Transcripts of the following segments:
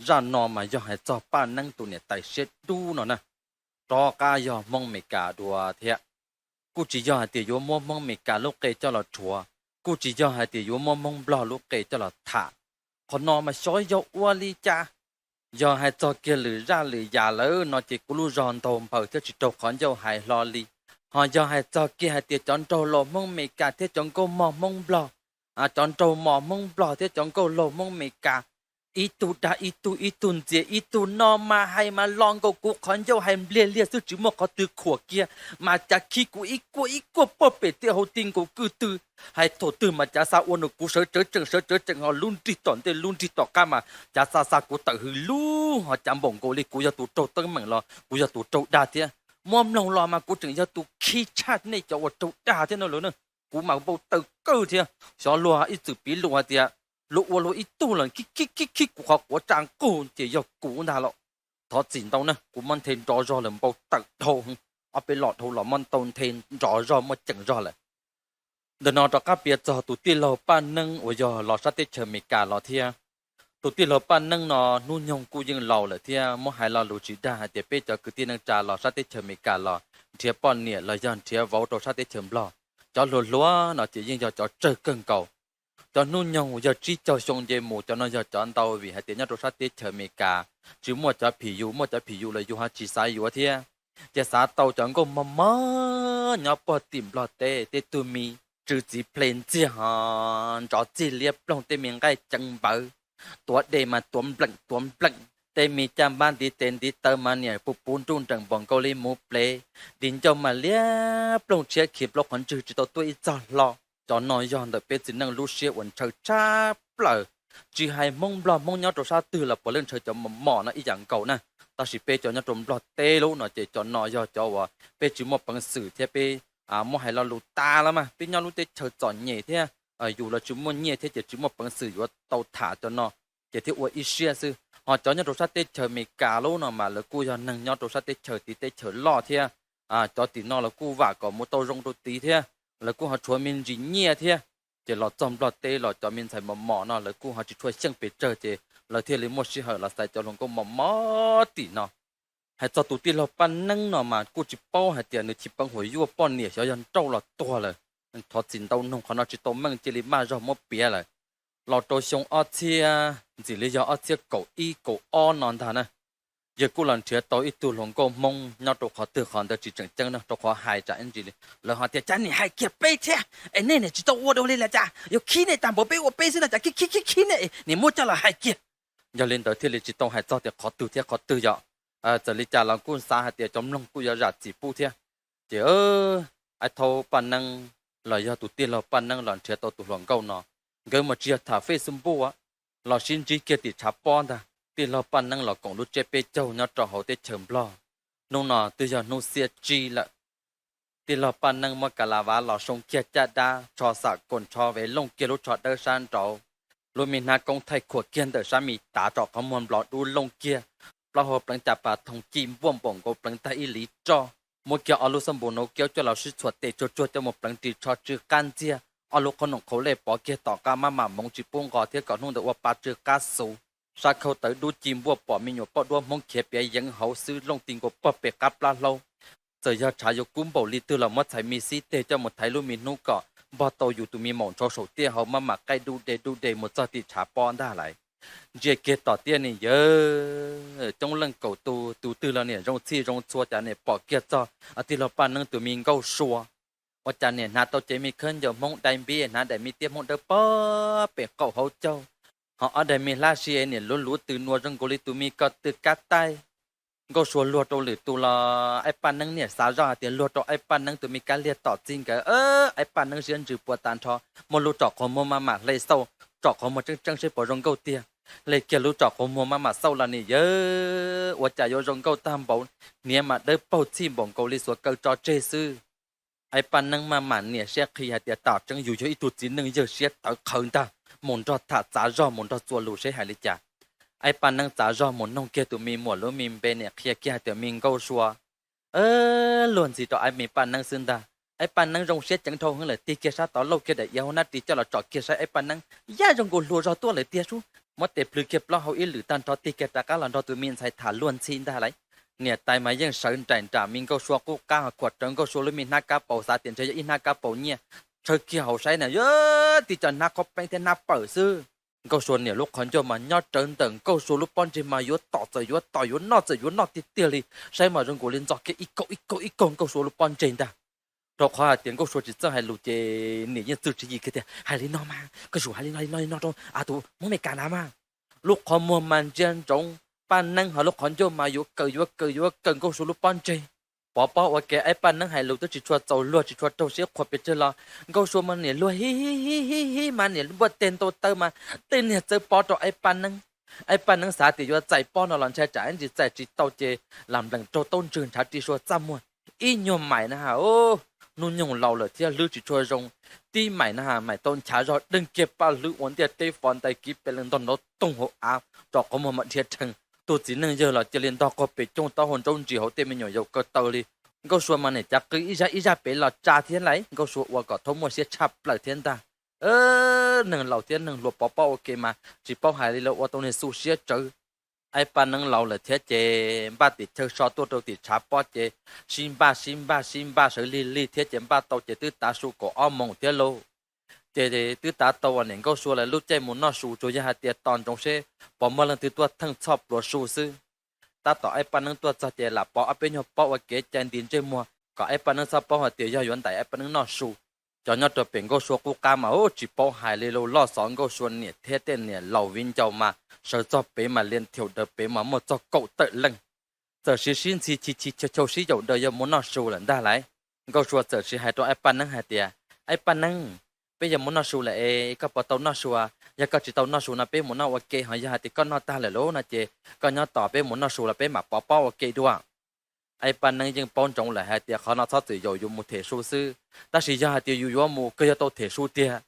Zaj no mas yog hais txog Paj Neeb tus niam tais siab dub no na, rov qab yog Hmoob Amelikas dua thiab. Kuj tsis yog hais tias yuav muab Hmoob Amelikas lub qe coj los rhuav, kuj tsis yog hais tias yuav muab Hmoob Nplog lub qe coj los tham. Qhov no mas xyov yog ua li cas. Yog hais txog kiag lwm zaj lwm yam lawm no ces kuv lub zog ntaug nphaws thiab tsis raug qhov ncauj hais hlo li. Ho yog hais txog kiag hais tias cov nraug laus Hmoob Amelikas thiab cov nkauj mog Hmoob Nplog, cov nraug mos Hmoob Nplog thiab cov nkauj laug Hmoob Amelikas, ib tug dag ib tug, ib tug ntxias ib tug no mas hais mas los nkaus kuv qhov ncauj hais npliag liag xwb tsis muaj qhov twg khuam kiag, mas cav khib kuv ib kuaj ib kuaj puag pem tiaj hauv ti nkaus kwj tw. Hais thaum twg mas cav xa ua nws kuv sawv tsawv tsees sawv tsawv tsees ho lub nrig tom ntej lub nrig tom qab mas cav xa xa kuv tawm hws lub ho cav npaum nkaus li kuv yog tus raug teeb meem los kuv yog tus raug dag thiab. Muab mloog los mas kuv tseem yog tus khib tshaj nej cov uas raug dag thiab no lawm na. Kuv mas npau taws kawg thiab. Xyov luag ib txwm piv lus hais tias luag ua luag ib tug los khib khib khib khib kuv qhov quav tsa nqug ces yog kuv ntag los. Thov txim ntau na, kuv muab nthe nrov zog lawm npau taws dhau. Ob peb lo dhau los muab ntau nthe nrov zog muaj ceem zog lawm. Ntawm no rov qab piav txog tus tij laug Paj Neeb uas yog los sab teb chaws Amelikas los thiab. Tus tij laug Paj Neeb no hnub nyoog kuj yeej laus lawm thiab muab hais lo lus tsis dag hais tias peb cov kwv tij neej tsa los sab teb chaws Amelikas los nrhiav poj niam los yog nrhiav vauv rau sab teb chaws Nplog, cov hluas hluas no ces yeej yog cov tsawg kawg nkaus. Cov hnub nyoog yog tsib caug xyoo nce mus cov no yog cov ntau vim hais tias nyob rau sab teb chaws Amelikas tsis muaj cov phim yus, muaj cov phim yus los yus ho tsis xav yuav thiab. Ces xav tau cov nkauj mog mog nyob puag tim Nplog teb, tej tug me tsw txiv ple ntxiag ho ntsov txig liab ploog, tej me nqaij ceev npawv, tuav de mas tuav npleem tuav npleem, tej me caj npab ntiv tes ntiv taw mas niam puv puv nruj nreem npaum nkaus li muv plev, ntiv ncauj mas liab ploog tshiab khiv plaub qhov ntswg tsis tau tuaj ib txog hlo. Cov no yog ntawm peb txiv neej lub siab uas ntshaw tshaj plaws. Tsis hais Hmoob Nplog Hmoob nyob rau sab twg los puav leej ntshaw cov mos mos no ib yam nkaus na. Tab sis peb cov nyob rau Nplog teb lub no ces cov no yog cov uas peb tsis muaj peev xwm thiab peb muab hais lo lus tas los mas peb nyob lub teb chaws txom nyem thiab yus los tsis muaj nyiaj thiab ces tsis muaj peev xwm yuav tau tham cov no, ces thiaj ua ib siab xwb. Ho cov nyob rau sab teb chaws Amelikas lub no mas lawv kuj yog neeg nyob rau sab teb chaws tiv teb chaws loj thiab. Cov tim no lawv kuj vam kom mus tau zoo rau tid thiab, lawv kuj ho tshuav me ntsis nyiaj thiab. Ces los txog Nplog teb los cov me ntxhais mos mos no lawv kuj ho tsis tshua xyeej pes tsawg ces lawv thiaj li muaj sij hawm los xaiv cov hluas nkauj mos mos tim no. Hais txog tus tij laug Paj Neeb no mas kuj tsis paub hais tias nws chim peev huam yuaj poj niam xyov yog nrauj los tuag lawm. Thov txim ntau, noog qhov no tsis tau meej cia li maj zog muab piav lawm. Los rau xyoo ob txhiab, ntxim li yog ob txhiab kaum ib kaum ob no ntag na, yawg kuj los nrhiav tau ib tug hluas nkauj Hmoob nyob rau qhov twg qhov ntawd tsis tseem ceeb no rau qhov hais tsam ib ntsis li lawv ho tias cas nim hais kiag peb thiab es nej nim tsis tau ua dua li los cas, yuav khib nej tag npaum peb ua peb xwb no cas khib khib khib khib nej nim muab coj los hais kiag. Yog li ntawd thiaj li tsis tau hais txog tias qhov twg thiab qhov twg yom. Txawm li cas los kuj xav hais tias cov mloog kuj yuav zam txim pub thiab. Ces aib thaub Paj Neeb los yog tus tij laug Paj Neeb los nrhiav tau tus hluas nkauj no, nkawd mas tsis yog tham Facebook los sib ntsib kiag tim tshav pob ntag. Tij laug Paj Neeb los koom lub tsiab peb caug nyob rau hauv teb chaws Nplog. Hnub no twb yog hnub xiab tsib lawm. Tij laug Paj Neeb muab ka la vav los soo kiag caj dab, tsho xam koos ntsho vev looj kiag lub tsho dawb sab nraud, lub me hnab koob thaij khuam kiag ntawm sab me tav, rov qhov muag nplos dub looj kiag, plaub hau pleev cas pas thoom ci npuaj npaum nkaus pleev tag ib liv roj, muab kiag ob lub xab npus nuv kiaub coj los sib txhuam tes tsuag tsuag coj mus pleev ris tsho tsw qab ntxiag, ob lub qhob noom qhauv lej pov kiag tom qab mab mam moov tsis pub nqos thiab kom hnub ntawd ua pa tsw qab xuv, sab khauj tawv dub ci npuaj pom me nyuam poj duab Hmoob khiav piav yeev hauv xwb looj ti nkaus puag pem qab plab hlaub. Txawm yog tshav yuav kub npaum li twg los muab txhais me xib teg coj mus thaiv lub me hnub kom npog tau yus tus me maum ntshav saum tiaj hauv mab mam qaij dub de dub de mus txog tim tshav pob ntag lauj. Ntsia kiag tom tiaj ni yawg, coob leej kaum tus, tus twg los niam zoo txhij zoo txhua, cas niam pom kiag txog tij laug Paj Neeb tus me nkauj sua. Ua cas niam hnav tau cev me khaub ncaws Hmoob dai npib, hnav daim me tiab Hmoob dawb pog pem qaum hauv caug, ho ob daim me hlab sib niam luv luv tws nua zoo nkaus li tus me ko tw kab taij. Nkauj sua luag rau lwm tus los Aib Paj Neeb niam xav zoj hais tias luag rau Aib Paj Neeb tus me kab liag tom txij nkawd. Aib Paj Neeb siab ntsws puas tas nrho, muab lub tsom qhov muag maj mam hle xauj, tsom qhov muag tseeb tseeb seb puas zoo nkauj tiag. Hle kiag lub tsom qhov muag maj mam xauj los nim yawg, ua cas yuav zoo nkauj tag npaum, hniav mas dawb paug txhij npaum nkaus li xuas kaw tso tseg xwb. Aib Paj Neeb maj mam niam siab qhi hais tias tam tseeb yus yog ib tug txiv neej yawg siab tawv qhawv ntag, mus nrog tham txav zog mus nrog txuas lus seb hais li cas. Aib Paj Neeb txav zog mus noog kiag tus me muam lub me npe, niam qhia kiag hais tias me nkauj sua, luag ntxhi rau Aib me Paj Neeb xwb ntag. Aib Paj Neeb zoo siab ceev dhau heev lawm, tig kiag sab tod lauj kiag daim iav hauv hnab ris coj los tsom kiag saib Aib Paj Neeb yaj zoo nkaus hluas zog tuaj lawm tiag sub. muab tes plhws kiag plaub hau ib lwm tag nrho tig kiag rov qab los nrog tus me ntxhais tham luag ntxhi ntag lauj. Niam tais mas yeej sawv nraim nram me Nkauj Sua qub qab ho khuam rawv Nkauj Sua lub me hnab kab paus, xav tias ntshe yog ib hnab kab paus nyiaj, tshaw kiag hauv saib na, yuav tib co hnab qhob peeb thiab hnab pawm xwb. Nkauj Sua niam lub qhov ncauj mas nyob rawv ntawm Nkauj Sua lub pob ntseg mas yuav tom txawm yuav tom, yuav noj txawm yuav noj tiag tiag li, saib mas zoo nkaus li ntxo kiag ib kaug ib kaug ib kaug Nkauj Sua lub pob ntseg ntag. Rau qhov hais tias Nkauj Sua tsis txawj hais lus ces niam yeej txwj tswv yim kiag tias, hais li no mas koj tsum hais li no li no li no rau tus Hmoob Meskas na mas. Lub qhov muag mas ntsia ntsoov Paj Neeb, ho lub qhov ncauj mas yuav kaw yuav kaw yuav kaw Nkauj Sua lub pob ntseg. Pov pob ua ke, Aib Paj Neeb hais lus twb tsis tshua txaus luag, tsis tshua raug siab qhuas pes tsawg los Nkauj Sua mas niam luag hib hib hib hib mas niam npuaj teg ntaus taw mas tej niag txawb pob rau Aib Paj Neeb. Aib Paj Neeb xav tias yuav txais pob no los ntshai tsam ib ntsis txais tsis tau ces lam nplees raug taub ntswg ntshav ri sua txaj muag. Ib nyuag maim na has, hnub nyoog laus lawm thiab hlwb tsis tshua zoo. Tib maim na has maim tau nchav zog deeg kiag paj hlwb ua ntiaj teb fo ntais kiv pes leej ntog nrov toog hauv av, rau qhov muag mas dhia rhees. Tus txiv neej yawg los cia li ntog qaug pes cooj taub hau ntsaub ntsis hauv tej me nyuam yaus ko taw li. Nkauj Sua mas niam cav qw ib zaj ib zaj pem los tsa thiab lauj. Nkauj Sua ua kom thaub muaj siab tshaj plaws thiab ntag. Neeg laus thiab neeg hluas pov pob ua ke mas tsis paub hais li los ua tau niag xu siab tsawv. Aib Paj Neeb laus lawm thiab ces npaj tim chaw so tuaj rau tim tshav pob ces sib npaj sib npaj sib npaj sawv lig lig thiab ces npaj tau ces twb tav su kaum ob moos thiab lauj. Ces twb tav tau uas niam Nkauj Sua lawv lub caij mus noj su, tsuas yog hais tias tos ntsoov seb puas muaj leej twg tuaj theej txhoj pluav su xwb. Tab tom Aib Paj Neeb tuaj txog ces lam pov ob peb nyuag pob ua kev cai nti ntsej muag kom Aib Paj Neeb txhob paub hais tias yog yuav ntais Aib Paj Neeb noj su. Cov nyob rau pem Nkauj Sua qub qab mas tsis paub hais li los loj xov Nkauj Sua niam thiab tej niam laus viv ncaus mas sawv txog pem mas lia thiaus daws pem mas muaj txog kaum tawm leej. Txawm siv sib ntxhi chis chis chaw chaw sib yaum daws yog mus noj su lawm ntag lauj. Nkauj Sua txawm siv hais rau Aib Paj Neeb hais tias, Aib Paj Neeb, peb yog mus noj su lawm es koj puas tau noj su? Yog koj tsis tau noj su no peb mus noj ua ke, ho yog hais tias koj noj tag lawm lauj no ces koj nyob tos peb mus noj su los peb mam pov pob ua ke dua. Aib Paj Neeb yeej paub ntsoov lawm hais tias qhov no txhob txwm yaum yus mus them su xwb, tab sis yog hais tias yus yuav mus kawg yog tau them su tiag.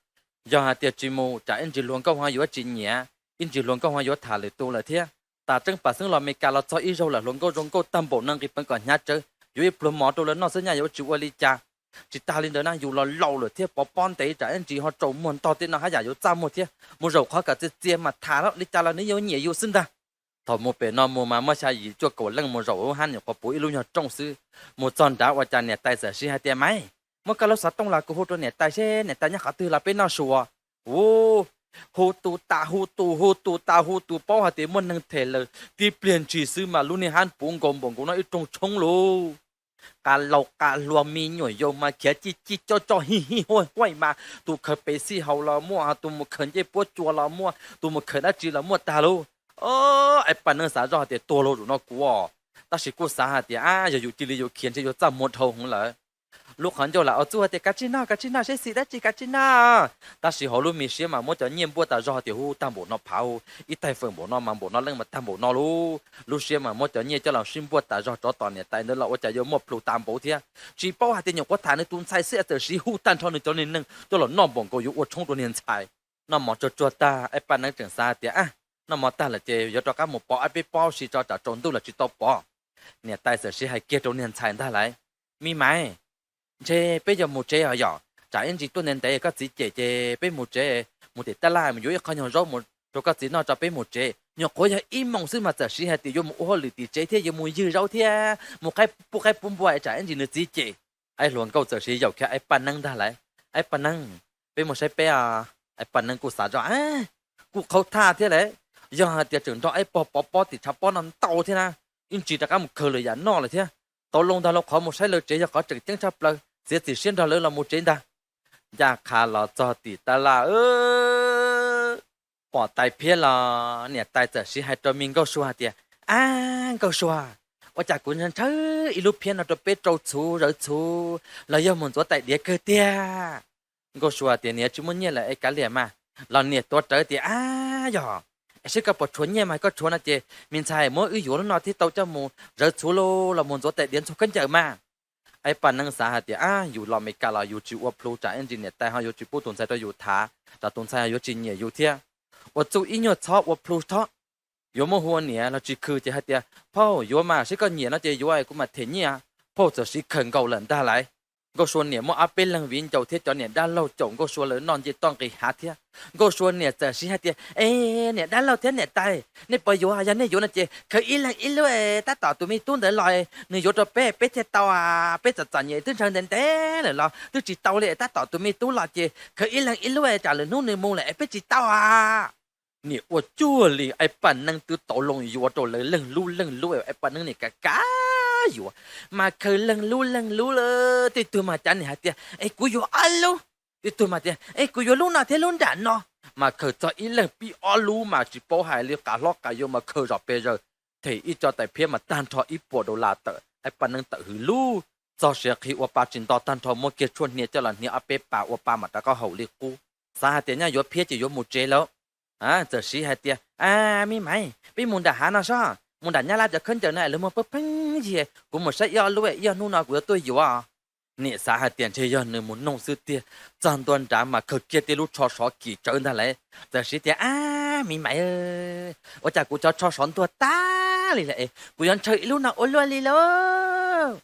Yog hais tias tsis mus tsam ib ntsis hluas nkauj ho yuav tsis nyiam, ib ntsis hluas nkauj ho yuav tham lwm tus lawm thiab. Tam tseeb pam xeeb los Meskas los txog ib zaug lawm hluas nkauj zoo nkauj tag npaum no nqis peev kom hnyav tsawv, yuav ib pluag mov rau lawv noj xwb nyaj yuav tsis ua li cas. Tsis tas li ntawd na yus los laus lawm thiab pov pob ntev tsam ib ntsis ho tsaus muag ntog tej no haj yam yuav txaj muag thiab. Mus zaum qhov kam txias txias mas tham li cas los nws yuav nyiam yus xwb ntag. Thaum mus pem no mus mas muaj xya yim cuaj kaum leej mus zaum lub hab nyuam qhuav puv ib lub nyuag rooj xwb. Mus txog nrad ua cas niam tais txawm siv hais tias, Maiv, muab koj lub xov tooj los kuv hu rau niam tais seb niam tais nyob qhov twg los peb noj su. Ua, hu tus tas hu tus, hu tus tas hu tus, paub hais tias muaj neeg them lawm. Tib pliag ntshis xwb mas lub niag hab puv nkaus npaum nkaus no ib rooj tshoob lauj. Qas laus qas hluas me nyuam yaus mas khiav cij cij coj coj hij hij huaj huaj mas tus khaws pes xij haus los muaj, tus mus khaws ncej puab cua los muaj, tus mus khaws dab tsi los muaj tag lauj. Aib Paj Neeb xav zoj hais tias tuag lauj zaum no kuv os. Tab sis kuj xav hais tias ab yog yus cia li yuav khiav ntshe yuav txaj muag dhau heev lawm. Lub qhov ncauj lam ua txuj hais tias kav tsij noj, kav tsij noj, seb xim dab tsi kav tsij noj. Tab sis hauv lub me siab mas muab cov nyiaj npuaj tas zog tias hu tag npaum no phav, ib tais fawm npaum no mas npaum no leej mas tag npaum no lauj. Lub siab mas muab cov nyiaj coj los sib npuaj tas zog rov tom niam tais ntawd los ua cas yuav muaj plhus tas npaum thiab. Tsis paub hais tias nyuam qhuav tham nws tus ntxhais xwb txawm siv hu tag nrho nws cov niag neeg coj los noj npaum nkaus yuav ua tshoob rau niag ntxhais. Noj mov tsuag tsuag tag Aib Paj Neeb tseem xav hais tias ab, noj mov tag lawm ces yuav rov qab mus pov ob peb pob si tso tsam tsaus ntuj los tsis tau pov. Niam tais txawm siv hais kiag rau niag ntxhais ntag lauj, Me Maiv, ntshe peb yuav mus tsev os yom, tsam ib ntsis tuaj ntev ntev koj txiv cem ces peb mus tsev, mus tim tab laj mus yuav ib qho nyuag zaub mus rau koj txiv noj tso peb mus tsev. Nyuam qhuav yog ib moos xwb mas txawm siv hais tias yuav mus ua hauj lwm tim tsev thiab yuav mus ywg zaub thiab mus pub qaib pub npua es tsam ib ntsis nws txiv cem. Aib hluas nkauj txawm siv yaum kiag Aib Paj Neeb ntag lauj, Aib Paj Neeb, peb mus saib peb. Aib Paj Neeb kuj xav zoj, kuj qhau thaj thiab lauj. Yog hais tias tseem nrog aib pog pov pob tim tshav pob no ntau thiab na, ib ntsis rov qab mus khaws lwm yam noj lawm thiab. Tau loo ntag lauj, qhov mus saib lawv tsev yog qhov tseem ceeb tshaj plaws, txiav txim siab nrog lawv los mus tsev ntag. Ncaj qha los txog tim tab laj pom tais phiab los niam tais txawm siv hais rau me Nkauj Sua hais tias, Ab Nkauj Sua, ua cas kuv ntshaw ib lub phiab no rau peb rau txhuv zawv txhuv los yog mus ntxuav tais diav kawg tiag. Nkauj Sua tias, Niam tsis muaj nyiaj lawm es kav liam mas. Los niam tuav rawv tias, Ab yog, es seb koj puas tshuav nyiaj mas koj tshuav no ces me ntxhais muab wb yuav lub no thiab tau coj mus zawv txhuv los mus ntxuav tais diav ntxuag khaub ncaws mas. Aib Paj Neeb xav hais tias, Ab, yus los Meskas los yus tsis ua plhu tsam ib ntsis niam tais ho yuav tsis pub tus ntxhais rau yus thav, tsam tus ntxhais ho yuav tsis nyiam yus thiab. Ua txuj ib nyuag txhob ua plhu thob. Yuav muab hu ua niam los tsis khw ces hais tias, Phauj, yuav mas, seb koj nyiam no ces yuav, kuv mam them nyiaj. Phauj txawm siv khaws nkaus lawm ntag lauj. Nkauj Sua niam muaj ob peb leeg viv ncaus thiab cov niam dab laug caum Nkauj Sua lawv noj nce toj nqis hav thiab. Nkauj Sua niam txawm siv hais tias, E, niam dab laug thiab niam tais, nej puas yuav? Yog nej yuav no ces khaws ib leeg ib lub es tab tom tus me tub ntawd los nws yuav rau peb, peb thiaj tau. Peb txom txom nyem twb ntshaw ntev ntev lawm los twb tsis tau li, tab tom tus me tub los ces khaws ib leeg ib lub es tsam lwm hnub nws mus lawm es peb tsis tau a. Niam ua cuag li Aib Paj Neeb twb tau loo yuav rau lawv leeg lub leeg lub, Aib Paj Neeb niam kav kav yuav, mas khaws leeg lub leeg lub lawm. Tej tug mas cav niam hais tias, E, kuv yuav ob lub. Tej tug mas tias, E, kuv yuav lub no thiab lub nram no. Mas khaws txog ib leeg pib ob lub mas tsis paub hais li, qas hlob qas yau mas khaws zom pes zaws, them ib co tais phiab mas tag nrho ib puas dollar tawm. Aib Paj Neeb tawm hws lug, txog siav qhi ua pa tsis nto, tag nrho muab kiag tshuaj hnia coj los hnia ob peb pas ua pa mam rov qab haum li qub. Xav hais tias nyaj yuav phiab ces yuav mus tsev lawm. Txawm siv hais tias, A, me maiv, peb mus nram hav no sob, mus nram Nyab Laj cov khaub ncaws no es lawv muag pheej pheej yig, kuv mus saib ib ob lub, ib ob hnub no kuv yuav tuaj yuav. Niam xav hais tias ntshe yog nws mus noog xwb tiag. Txog ntua nrad mas khaws kiag tej lub tsho sov kim tsawv ntag lauj. Txawm siv tias, A, me maiv, ua cas kuv cov tsho sov ntuag tag li lawm es kuv yuav ntshaw ib lub no ua luaj li lauj.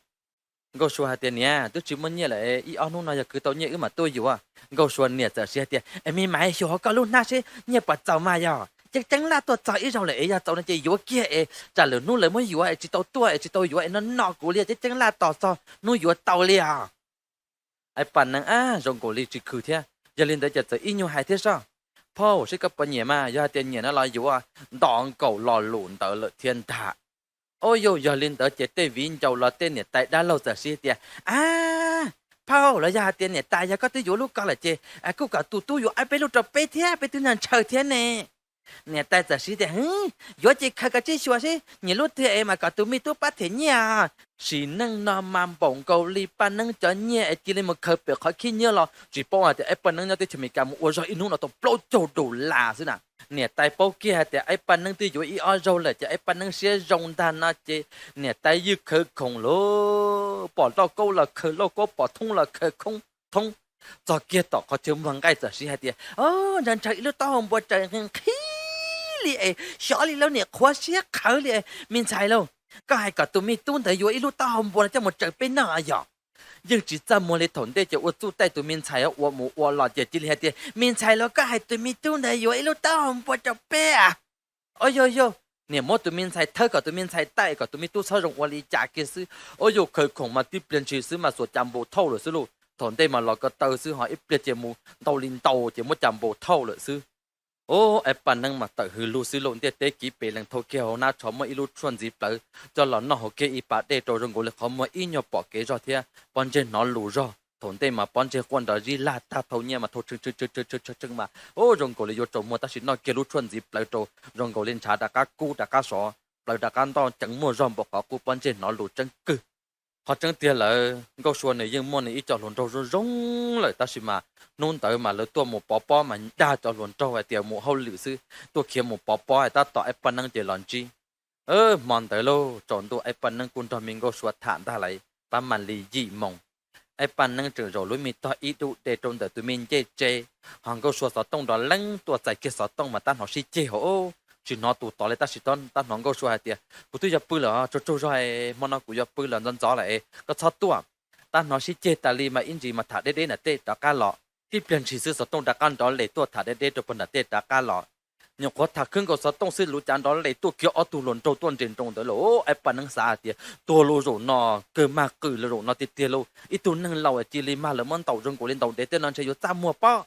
Nkauj Sua hais tias, Niam, twb tsis muaj nyiaj lawm, ib ob hnub no yog khwv tau nyiaj wb mam tuaj yuav. Nkauj Sua niam txawm siv hais tias, E, me maiv, xyuas hauv koj lub hnab seb nyiaj puas txaus mas yog. Ceeb ceeb laj tuaj txog ib zaug lawm es yog txaus no ces yuav kiag es tsam lwm hnub lawv muab yuav es tsis tau tuaj es tsis tau yuav es no no kuv li, ceeb ceeb laj tos txog hnub yuav tau li os. Aib Paj Neeb ab zoo nkaus li tsis khwv thiab, yog li ntawd ces txawm ib nyuag hais thiab soj. Phauj, seb koj puas nyiam mas, yog hais tias nyiam no los yuav. Nto nkaus lo lus ntawd lawm thiab ntag. Ua yog, yog li ntawd ces tej viv ncaus los tej niam tais dab laug txawm siv tias, A, phauj, los yog hais tias niam tais yog koj twb yuav lub ko lawm ces kuj kom tus tub yuav ob peb lub rau peb thiab, peb twb ntshaw thiab ne. Niam tais txawm siv tias, Hwv, yuav ces khaws kom tsib xyuas seb nyiam lub twg es mas kom tus me tub pab them nyiaj. Sim neej no mas npaum nkaus li Paj Neeb cov nyiaj es cia li mus khaws pem qhov khib nyiab los tsis paub hais tias Aib Paj Neeb nyob teb chaws Amelikas mus ua zog ib hnub no tau plaub caug dollar xwb na. Niam tais paub kiag hais tias Aib Paj Neeb twb yuav ib ob zaug lawm ces Aib Paj Neeb siab zoo ntag no ces niam tais ywj khawv khoom lauj, pom lauj kaub los khaws lauj kaub, pom thoob los khaws thoob. Txog kiag tom qhov chaw muag nqaij txawm siv hais tias, Ntshaw ntshaw ib lub taub hau npua tsaws nqhis li es xyov li lauj, niam qhuav siab qhawv li. Me ntxhais lauj, koj hais kom tus me tub ntawd yuav ib lub taub hau npua no coj mus tsaws peb noj yog? Yeej tsis txaj muag li, thaum ntej ces ua txuj taij tus me ntxhais ua mus ua los ces cia li hais tias, Me ntxhais lauj, koj hais tus me tub ntawd yuav ib lub taub hau npua rau peb a. Ua yog yog, niam muab tus me ntxhais thawb kom tus me ntxhais taij kom tus me tub txhob zoo ua li cas kiag xwb. Ua yog, khawv khoom mas tib pliag ntshis xwb mas xuas cas npau thauj lawm xwb lauj. Thaum ntej mas los ko taw xwb ho ib pliag ces mus ntau li ntau ces muab cas npau thauj lawm xwb. Ub, Aib Paj Neeb mas tawm hws lug xwb lauj, ntiaj teb kiv pes lees thau kiag hauv hnab tsho muaj ib lub tshuaj ntxiv plawv coj los noj haus kiag ib pas dej rau zoo nkaus li qhov muag ib nyuag pom kev zog thiab pob ntseg hnov lus zog. Thaum ntej mas pob ntseg quaj nrov zib laj tag, thau nyiaj mas thau tshee tshee mas ub zoo nkaus li yuav tsaus muag, tab sis noj kiag lub tshuaj ntxiv plawv rau zoo nkaus li ntshav rov qab kub rov qab sov, plawv rov qab ntoj ceev muaj zog npaum qhov qub, pob ntseg hnov lus tseeb kawg. Qhov tseeb tiag lawm Nkauj Sua nws yeej muaj nws ib co hluas nraug zoo zoo lawm, tab sis mas hnub ntawd mas lawv tuaj mus pov pob mas dag cov hluas nraug hais tias mus hauj lwm xwb, tuaj khiav mus pov pob es tab tom Aib Paj Neeb ces los ntsib. Hmo ntawd lauj, tsaus ntuj Aib Paj Neeb kuj nrog me Nkauj Sua tham ntag lauj, pab mam li yim moos. Aib Paj Neeb tseem zaum lub me tog ib dub de rau ntawm tus me ncej tsev, ho Nkauj Sua xov tooj nrov leeb tuaj txais kiag xov tooj mas tab hnov sib ceg hauv, tsis hnov tus tod li, tab sis tab hnov Nkauj Sua hais tias, Kuv twb yuav pw lawm, tsaug tsaug zog, hmo no kuv yuav pw lawm, ntxov ntxov lawm, koj txhob tuaj. Tab hnov sib ceg tas li mas ib ntsis mas tham deb deb nram tej rov qab los. Tib pliag ntshis xwb xov tooj rov qab nrov les tuaj tham deb deb rau puag nram tej rov qab los. Nyuam qhuav tham khwb nkaus xov tooj xwb luv cav nrov les tuaj kiag ob tug hluas nraug tuaj nres nroos ntawd lauj. Aib Paj Neeb xav hais tias, Tuag lauj, zaum no kawg mag qwm lauj, zaum no tiag tiag lauj, ib tug neeg laus cia li mag lawv muab ntaus zoo nkaus li ntaus dev tej no ntshe yuav txaj muag pob.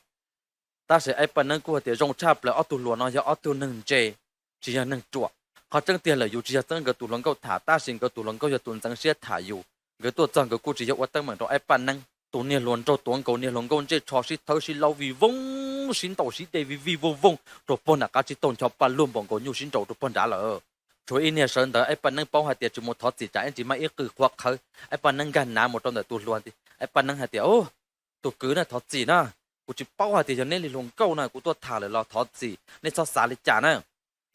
Tab sis Aib Paj Neeb kuj hais tias zoo tshaj plaws ob tug hluas no yog ob tug neeg ntse, tsis yog neeg ruam. Qhov tseeb tiag lawm yus tsis yog txeeb nkawd tus hluas nkauj tham, tab sis nkawd tus hluas nkauj yog tus ntxeev siab tham yus. Nkawd tuaj txog nkawd kuj tsis yog ua teeb meem rau Aib Paj Neeb. Tus niag hluas nraug tuav nkaus niag hluas nkauj ntsej tsho sib thawb sib laub vij voog, sib ntaus sib de vij vij voog voog rau puag nram qab tsib taug ncho pa luag npaum nkaus nyuj sib nraus rau puag nrad lawm. Tshuav ib niag sawv ntawd Aib Paj Neeb paub hais tias tsis mus thov txim tsam ib ntsis mas ib qwj qhuav qhawv, Aib Paj Neeb nkag nav mus rau ntawm tus hluas. Aib Paj Neeb hais tias, Tus kwv na, thov txim na, kuv tsis paub hais tias yog neb li hluas nkauj na, kuv tuaj tham lawm los thov txim, nej txhob xav li cas na.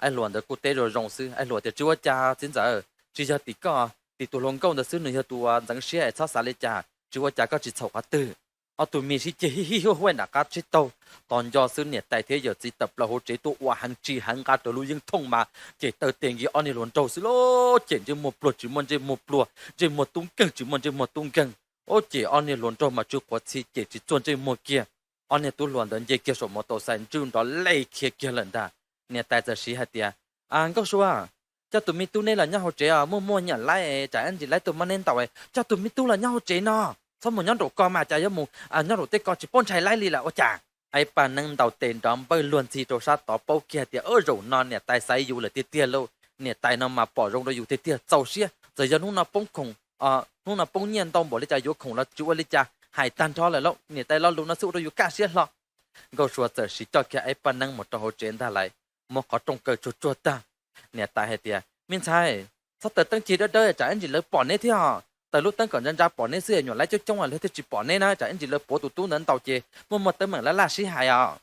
Aib hluas ntawd kuj teb zoo zoo xwb, aib hluas tias, Tsis ua cas txiv ntxawm, tsis yog tim koj, tim tus hluas nkauj ntawd xwb, nws yog tus ntxeev siab es txhob xav li cas, tsis ua cas, koj tsis txhaum qhov twg. Ob tug me sib ceg hij hij huaj huaj nram qab tsib taug, tos nco xwb niam tais thiab yawm txiv tawm plaws hauv tsev tuaj ua heev tsis heev nqa rawv lub yeeb thooj mas cem taw tes nkiag ob niag hluas nraug xwb lauj. Cem ntsej muag pluag tsis muaj ntsej muag pluag, ntsej muag tub nkeeg tsis muaj ntsej muag tub nkeeg. Ub, ces ob niag hluas nraug mas tsw quav txhi ces tsis txuag ntsej muag kiag. Ob niag tub hluas ntawd nce kiag saum mos taus xais ntswj nrov lej khiav kiag lawm ntag. Niam tais txawm siv hais tias, Nkauj Sua, coj tus me tub neb los nyob hauv tsev os, muaj muaj nyiam laib tsam ib ntsis laib tuaj muab neb ntaus. Coj tus me tub los nyob hauv tsev no, txhob mus nyob nraum ko mas cas yuav mus nyob nraum tej ko tsis paub ntshai laib li lawm ua cas. Aib Paj Neeb ntaus tes nrov npawj luag ntxhi rau sab tod paub kiag tias, Ub, zaum no niam tais xaiv yus lawm tiag tiag lauj. Niam tais no mas pom zoo rau yus tiag tiag, txaus siab. Txawm yog hnub no poob khoom, hnub no poob nyiaj ntau npaum li cas yuav khoom los tsis ua li cas, hais tag nrho lawm lauj. Niam tais lo lus no xwb ua rau yus kaj siab hlo. Nkauj Sua txawm siv coj kiag Aib Paj Neeb mus rau hauv tsev ntag lauj, muab qhov rooj kaw tsuag tsuag tag. Niam tais hais tias, Me ntxhais, txhob taws teeb cig dawb dawb tsam ib ntsis lawv pom neb thiab os. Taws lub teeb kom ntsa ntsa pom neb xwb, nyuam laib coob coob lawv thiaj tsis pom neb na, tsam ib ntsis lawv puav tus tub ntawd ntaus ces muaj muaj teeb meem laj laj sib hais os.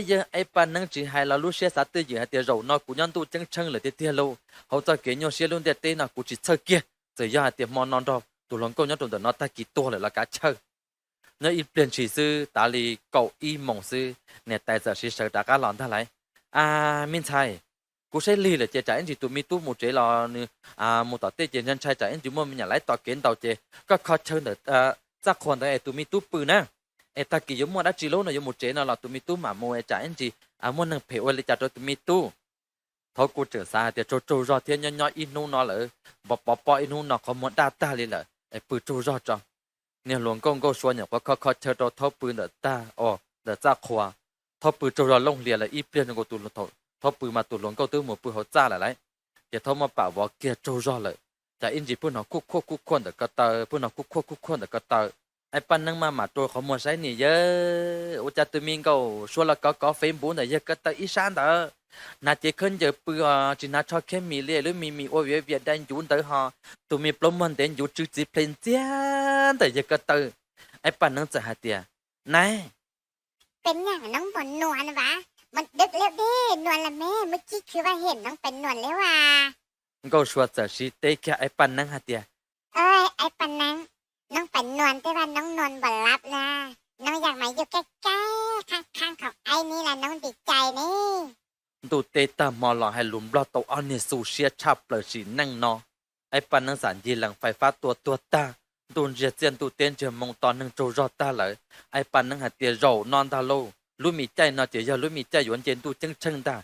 Yawg Aib Paj Neeb tsis hais los lub siab xav twj ywm hais tias, Zaum no kuv nyob ntuj ceeb tsheej lawm tiag tiag lauj, hauv txoj kev nyuaj siab lub ntiaj teb no kuv tsis txhawj kiag. Txawm yog hais tias hmo no nrog tus hluas nkauj nyob rau ntawm no tag kis tuag lawm los kav chawj. Nyob ib pliag ntshis xwb, tav li kaum ib moos xwb, niam tais txawm siv sawv rov qab los ntag lauj. A, me ntxhais, kuv saib lig lawm ces tsam ib ntsis tus me tub mus tsev los nws mus tom tej ces ntshai ntshai tsam ib ntsis muaj me nyuam laib tom kev ntaus ces koj kho chaw ntawm txaj qhua ntawd es tus me tub pw na. Es tag kis yuav muaj dab tsi lub no yuav mus tsev no los tus me tub mam mus es tsam ib ntsis muaj neeg phem ua li cas rau tus me tub. Thaub kuj tseem xav hais tias tsaug tsaug zog thiab, nyob nyob ib hnub no lawm, pov pov pob ib hnub no qhov muag daj tag li lawm es pw tsaug zog tso. Niag hluas nkauj Nkauj Sua nyuam qhuav kho kho chaw rau Thaub pw ntawm tag, ntawm txaj qhua. Thaub pw tsaug zog looj hlias lawm ib pliag zoo nkaus, Thaub pw mas tus hluas nkauj twb mus pw hauv txaj lawm lauj. Ces Thaub muab pam vov kiag tsaug zog lawm, cas ib ntsis pheej hnov khuaj khuaj khuaj khuaj ntawm ko taw, pheej hnov khuaj khuaj khuaj khuaj ntawm ko taw. Aib Paj Neeb maj mam rua qhov muag saib niam yawg, ua cas tus me Nkauj Sua los kov kov Facebook ntawm yawg ko taw ib sab ntawd. Hnav cev khaub ncaws pw os, tsis hnav tsho khiab mis li, lub me mis ua viav vias dai ncuv ntawd ho, tus me plaub muag ntev ncuv tsw txiv plhe ntxiag ntawm yawg ko taw. Aib Paj Neeb txawm hais tias, Nai, pes nyam noob npam nuas vas, mus dwb liab dej nuas las me, muaj tsib khw vaj hem noob pes nuas liab vas. Nkauj Sua txawm siv teb kiag Aib Paj Neeb hais tias, Aib Paj Neeb, noob pes nuas tej vaj noob nuas npam lab na, noob yam mas yuj kaij kaij qhaab qhaab khoom aib ni las noob ntim cai ne. Ntuj teb tag hmo los hais lus Nplog tau ob niag xu siab tshaj plaws sim neej no. Aib Paj Neeb xam ncig lees fais fab tua tuag tag, ntuj ntsiag txiaj ntuj teb ntsiag moo to neeg tsaug zog tag lawm. Aib Paj Neeb hais tias, Zaum no ntag lauj, lub me caij no ces yog lub me caij yuav nce ntuj ceeb tsheej ntag.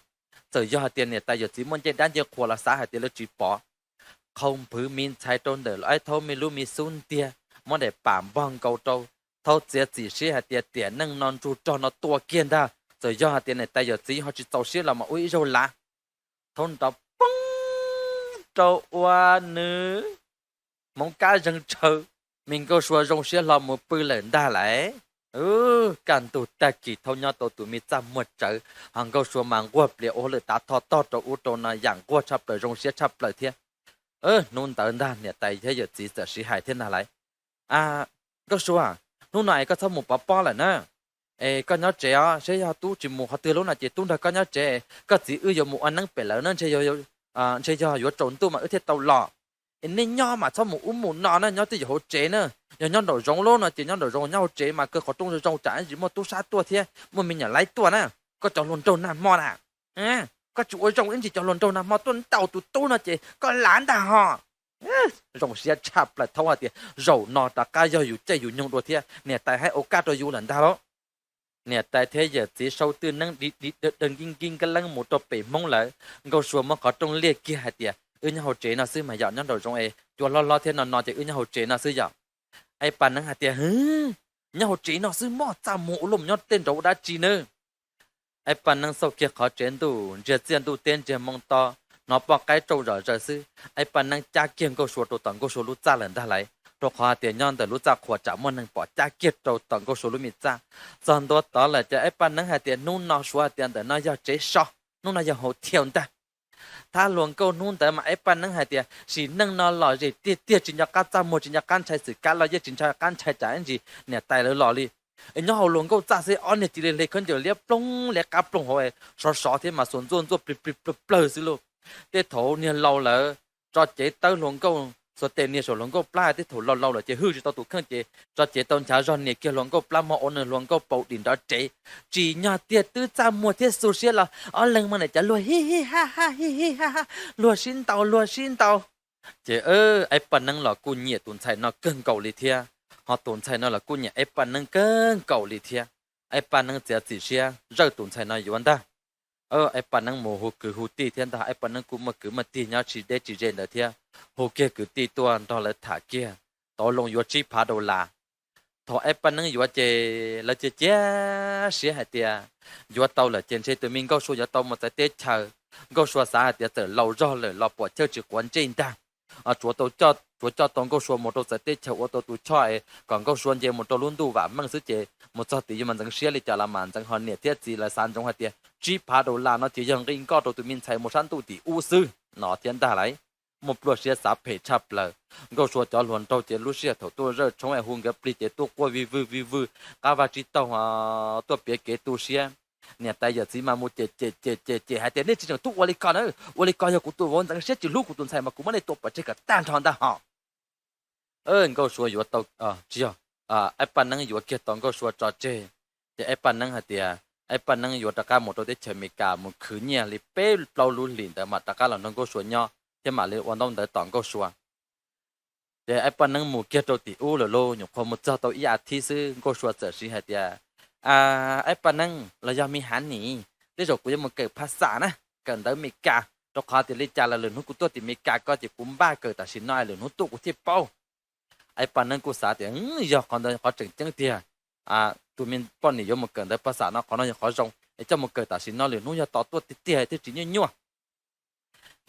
Txawm yog hais tias niam tais yawm txiv muaj ncej dab ncej qhua los xav hais tias lawv tsis pom. Qhau nphwv me ntxhais rau ntawm Aib Thaub me lub me xub ntiag, muab daim pam npog nkaus rau. Thaub txiav txim siab hais tias tiam neej no ntsug rog no tua kiag ntag, txawm yog hais tias niam tais yawm txiv ho tsis txaus siab los mas ua ib zaug lav. Thaub nrov poob rau ua nws hmoov kab zeeg tshaw, me Nkauj Sua zoo siab hlo mus pw lawm ntag lauj. Kaj ntug tag kis Thaub nyob tau tus me txaj muag tsawv, ho Nkauj Sua mas nquag plias ua hauj lwm tav tho tog rau ub rau no yam nquag tshaj plaws zoo siab tshaj plaws thiab. Hnub ntawd ntag niam tais thiab yawm txiv txawm sib hais thiab ntag lauj. Nkauj Sua, hnub no es koj txhob mus pov pob lawm na. Es koj nyob tsev os, seb yog tub tsis mus qhov twg lub no ces tub nrog koj nyob tsev, koj txiv wb yuav mus ua neeb pem lawv na, ntshe yog yuav tsaus ntuj mas wb thiaj tau los. Es nej nyob mas txhob mus ub mus no na, nyob twj ywm hauv tsev na. Yog nyob nraum zoov lub no ces nyob nraum zoov, nyob hauv tsev mas kaw qhov rooj zoo zoo tsam ib ntsis muaj tub sab tuaj thiab muaj me nyuam laib tuaj na. Koj cov hluas nraug nag hmo na, koj tsis ua zoo ib ntsis cov hluas nraug nag hmo tuaj ntaus tus tub no ces koj lav ntag ho. Zoo siab tshaj plaws, Thaub hais tias zaum no rov qab yog yus caij yus nyoog dua thiab, niam tais hais ua kaj rau yus lawm ntag lauj. Niam tais thiab yawm txiv sau twj neeb di di daw nkib nkib nkaab leeb mus rau pem Hmoob lawm. Nkauj Sua muab qhov rooj liaj kiag hais tias, Wb nyob hauv tsev no xwb mas yom, nyob nraum zoov es cua hlob hlob thiab no no ces wb nyob hauv tsev no xwb yom. Aib Paj Neeb hais tias, Hwv, nyob hauv tsev no xwb mog, txaj muag ua luaj mus nyob tej nraud ua dab tsi nawb. Aib Paj Neeb xauj kiag qhov tsev, ntuj ntsiag txiaj ntuj teb ntsiag moo to, hnov poj qaib rauj zom zaws xwb. Aib Paj Neeb cab kiag Nkauj Sua rau tom Nkauj Sua lub txaj lawm ntag lauj, rau qhov hais tias nyob ntawm lub txaj qhua tsam muaj neeg pom, cab kiag rau tom Nkauj Sua lub me txaj. Txog ntua tod lawm ces Aib Paj Neeb hais tias, Hnub no Suav hais tias ntawm no yog tsev so, hnub no yog hauv thiaus ntag. Thab hluas nkauj hnub ntawd mas Aib Paj Neeb hais tias sim neej no lom zem tiag tiag, tsis nco qab txaj muag, tsis nco qab ntshai xwm kab los yeej tsis nco qab ntshai tsam ib ntsis niam tais lawv los li. Nyob hauv hluas nkauj txaj xwb ob niag cia li hle khaub ncaws liab ploog liab qab ploog hauv, sov sov thiab mas xuas ntxuaj ntxuaj plig plig plawg plawg xwb lauj. Tej thaum niag laus lawm tso cev tawb hluas nkauj, xuas tes nias saum hluas nkauj plab, tej thaum laus laus lawm ces hwj tsis tau tus kheej ces tso cev tau nchav zog nias kiag hluas nkauj plab mog, ua nws hluas nkauj paus dim nrov tsev. Tsim nyog tiag twb txaj muag thiab xu siab los ob leeg mas niam cov luag hij hij haj haj hij hij haj haj, luag sib ntaus luag sib ntaus. Ces Aib Paj Neeb los kuj nyiam tus ntxhais no kawg nkaus li thiab. Ho tus ntxhais no los kuj nyiam Aib Paj Neeb kawg nkaus li thiab. Aib Paj Neeb txiav txim siab zawj tus ntxhais no yuav ntag. Aib Paj Neeb mus hu kwv hu tij thiab ntag, Aib Paj Neeb kuj muaj kwv muaj tij nyob tsis deb tsis ze ntawd thiab. Hu kiag kwv tij tuaj nrog lawv tham kiag, tau loo yuav tsib phav dollar. Thaum Aib Paj Neeb yuav ces lawv cia cia siab hais tias yuav tau lawm ces ntshe tus me Nkauj Sua yuav tau mus txawv teb chaws. Nkauj Sua xav hais tias txawm laus zog lawm los puam chawj tsis quav ntsej ntag, tsuav tau, tsuav coj tau Nkauj Sua mus rau txawv teb chaws ua tau tus choj es kom Nkauj Sua nce mus rau lub ntuj vam meej xwb ces mus txog tid yuav mas ntxeev siab li cas los mas ntxeev, ho niam thiab txiv lawv xav ntsoov hais tias tsib phav dollar no ces yog nqi nkoj rau tus me ntxhais mus sab ntuj tim ub xwb no thiab ntag lauj. Muaj pluaj siab xav phem tshaj plaws. Nkauj Sua cov hluas nraug ces lub sij hawm thaum tuaj zawj tshoob es hu nkawd plig ces tuaj quaj vij vwj vij vwj, qab vaj tsib taug tuaj piav kev tu siab. Niam tais yawm txiv mas mus cem cem cem cem hais tias nej tsis tseem tuaj ua li ko na, ua li ko yog kuv tus vauv ntxeev siab tsis hlub kuv tus ntxhais mas kuv muab nej tua pov tseg kom tag nrho ntag hos. Nkauj Sua yuav tau, tsis yog, Aib Paj Neeb yuav kiag tau Nkauj Sua tso tseg, ces Aib Paj Neeb hais tias Aib Paj Neeb yuav rov qab mus rau teb chaws Amelikas mus khwv nyiaj li peb plaub lub hlis ntawd mas rov qab los nrog Nkauj Sua nyob thiab mam li ua ntaub ntawv tom Nkauj Sua. Ces Aib Paj Neeb mus kiag rau tim ub lawm lauj, nyuam qhuav mus txog tau ib as thiv xwb Nkauj Sua txawm siv hais tias, Aib Paj Neeb los yog Me Hav Nis, tej zaum kuv yuav mus kawm phas xam na, kawm ntawv Amelikas, rau qhov tias li cas los lwm hnub kuv tuaj tim Amelikas ko ces kuv npaj kawm tam sim no es lwm hnub tuaj kuv thiaj paub. Aib Paj Neeb kuj xav tias yog qhov ntawd qhov tseem ceeb tiag, tus me poj niam yuav mus kawm ntawv phas xam no qhov no yog qhov zoo es coj mus kawm tam sim no lwm hnub yog tos tuaj tiag tiag thiaj tsis nyuaj nyuaj.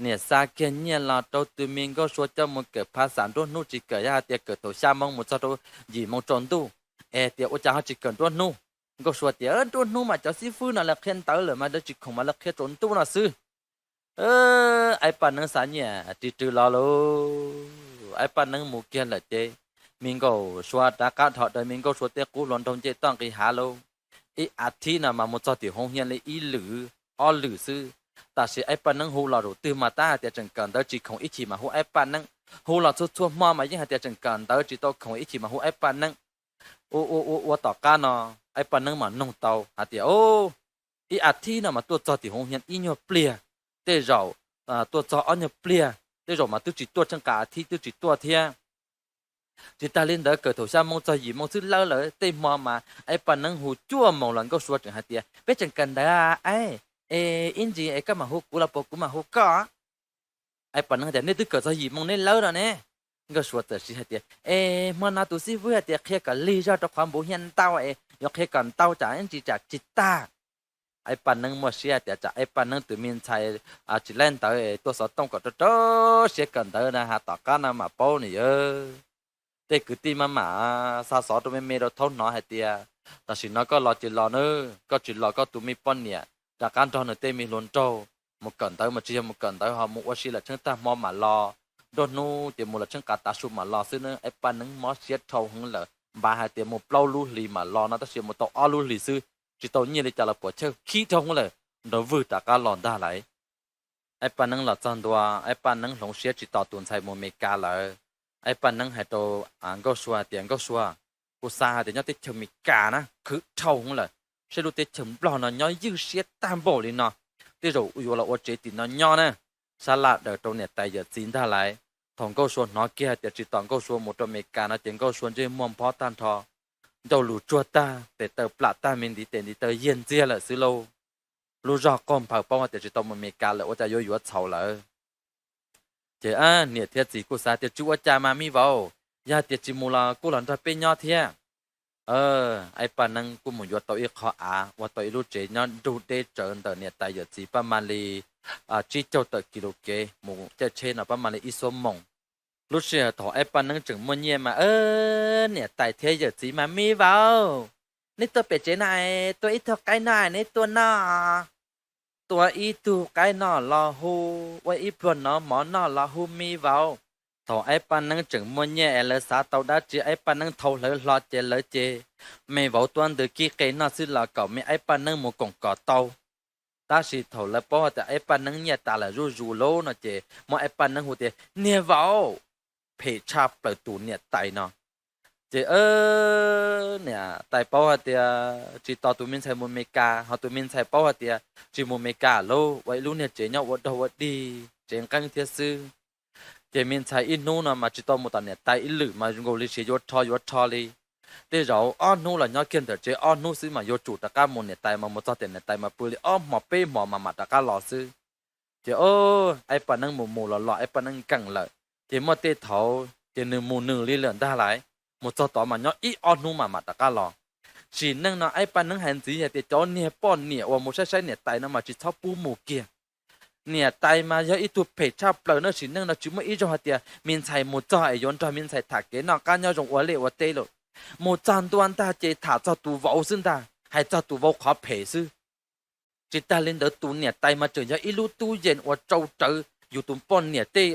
Niam xa kiag nyiaj los rau tus me Nkauj Sua coj mus kawm phas xam nruab hnub tsis kawm, yog hais tias kawm thaum xya moo mus txog rau yim moo tsaus ntuj, es tias ua cas ho tsis kawm nruab hnub. Nkauj Sua tias nruab hnub mas cov xib fwb no lawv qhia ntawv lawm mas lawv tsis khoom mas lawv qhia tsaus ntuj no xwb. Aib Paj Neeb xa nyiaj ris rw los lauj, Aib Paj Neeb mus kiag lawm ces me Nkauj Sua rov qab dhos daws me Nkauj Sua tej qub hluas nraug nce toj nqis hav lauj. Ib as thiv no mas mus txog tim hoov hias li ib lwm ob lwm xwb. Tam sim Aib Paj Neeb hu los zaum twg mas tab hais tias tseem kawm ntawv tsis khoom ib chim mas hu Aib Paj Neeb. Hu los txhua txhua hmo mas yeej hais tias tseem kawm ntawv tsis tau khoom ib chim mas hu Aib Paj Neeb. Ua ua ua ua tom qab no Aib Paj Neeb mas noog tau hais tias, ib as thiv no mas tuaj txog tim hoov hias ib nyuag pliag, tej zaum tuaj txog ob nyuag pliag, tej zaum mas twb tsis tuaj, tsheej qas as thiv twb tsis tuaj thiab. Tsis tas li ntawd kawm thaum xya moo txog yim moo xwb lawm, tej hmo mas Aib Paj Neeb hu cuaj moos los Nkauj Sua tseem hais tias peb tseem kawm ntawv, Aib, es ib ntsis es koj mam hu kuv los puas kuv mam hu koj? Aib Paj Neeb tias nej twb kawm txog yim moo nej lawm no ne. Nkauj Sua txawm siv hais tias es hmo no tus xib fwb hais tias qhia kom lig zog rau qhov npuv hias ntau es yuav qhia kom ntau tsam ib ntsis tsam tsis tag. Aib Paj Neeb muaj siab tias tsam Aib Paj Neeb tus me ntxhais tsis laib ntawv tuaj xov tooj kom rau rau siab kawm ntawv na has tom qab no mam paub nws yawg. Tej kwv tij maj mam xa xov rau me me rau thaub hnov hais tias tam sim no koj los ces los nawb, koj tsis los koj tus me poj niam rov qab nrog nws tej me hluas nraug mus kawm ntawv mas tsis yog mus kawm ntawv ho mus ua si lawm tsheej tag hmo mam los, nruab hnub ces mus lawm tsheej qas tav su mam los xwb na. Aib Paj Neeb mob siab dhau heev lawm, npav hais tias mus plaub lub hlis mam los no tab sis mus tau ob lub hlis xwb, tsis tau nyiaj li cas los puas chawj khib dhau heev lawm, nrov vwg rov qab los ntag lauj. Aib Paj Neeb los txog ntua, Aib Paj Neeb hloov siab tsis tos tus ntxhais mus Mes Kas lawm. Aib Paj Neeb hais rau Nkauj Sua tias Nkauj Sua, kuv xav hais tias nyob teb chaws Mes Kas na khwv dhau heev lawm, saib lub teb chaws Nplog no nyob ywj siab tag npaum li no, tej zaum yuav los ua tsev tim no nyob na. Sab laj daws rau niam tais yawm txiv ntag lauj. Thaum Nkauj Sua hnov kiag hais tias tsis tos Nkauj Sua mus rau Mes Kas no ces Nkauj Sua ntsej muag nphob tag nrho, ncauj lus tsuag tag, tes taw plam tag, me ntiv tes ntiv taw yiag ntxiag lawm xwb lauj. Lub zog qaug nphaws paub hais tias tsis tau mus Mes Kas lawm ua cas yuav yuav txhaum lawm. Ces niam thiab txiv kuj xav tias tsis ua cas mas me vauv, yog hais tias tsis mus los kuj los nrog peb nyob thiab. Aib Paj Neeb kuj mus yuav tau ib qho av ua tau ib lub tsev nyob nrug deb tsawv ntawm niam tais yawm txiv pab ma li tsib caug tawm kis lus kev mus caij tsheb no pab ma li ib xuab moos. Lub sij hawm thaum Aib Paj Neeb tseem muaj nyiaj mas niam tais thiab yawm txiv mas me vauv, neb tuaj pem tsev no es tua ib tug qaib noj, neb tuaj noj. Tua ib tug qaib noj los hu, ua ib pluag nov mov noj los hu me vauv. Thaum Aib Paj Neeb tseem muaj nyiaj es lawv xav tau dab tsi Aib Paj Neeb thau hlawv hlo ces lawv ces me vauv tuab ntws kib qe noj xwb los kom me Aib Paj Neeb mus koom kom tau. Tab sis thaum lawv paub hais tias Aib Paj Neeb nyiaj tas lawm zuj zus lauj no ces muab Aib Paj Neeb hu tias niag vauv, phem tshaj plaws tus niam tais no. Ces niam tais paub hais tias tsis tos tus me ntxhais mus Mes Kas, ho tus me ntxhais paub hais tias tsis mus Mes Kas lauj, ua ib lub niag tsev nyob ua dog ua dig tsev nqeeb thiab xwb. Ces me ntxhais ib hnub no mas tsis tau mus tom niam tais ib lwm mas nkaus li siav yuav rho yuav rho li. Tej zaum ob hnub los nyob kiag ntawm tsev ob hnub xwb mas yuav tsum rov qab mus, niam tais mas mus txog tias niam tais mas pw li ob hmo peb hmo mas mam rov qab los xwb. Ces o, Aib Paj Neeb mus mus los los Aib Paj Neeb nkees lawm. Ces muaj tej thaum ces nws mus nws li lawm ntag lauj. Mus txog tod mas nyob ib ob hnub mas mam rov qab los. Sim neej no Aib Paj Neeb hais ntxiv hais tias cov niag poj niam uas mus saib saib niam tais no mas tsis txhob pub mus kiag. Niam tais mas yog ib tug phem tshaj plaws no, sim neej no tsis muaj ib zaug hais tias me ntxhais mus txog es yuav nrog me ntxhais tham kev noj qab nyob zoo ua liaj ua teb lawm. Mus txog ntua ntag ces tham txog tus vauv xwb ntag, hais txog tus vauv qhov phem xwb. Tsis tag li ntawd tus niam tais mas tseem yog ib lub tub yees uas tsau rawv yus tus poj niam tej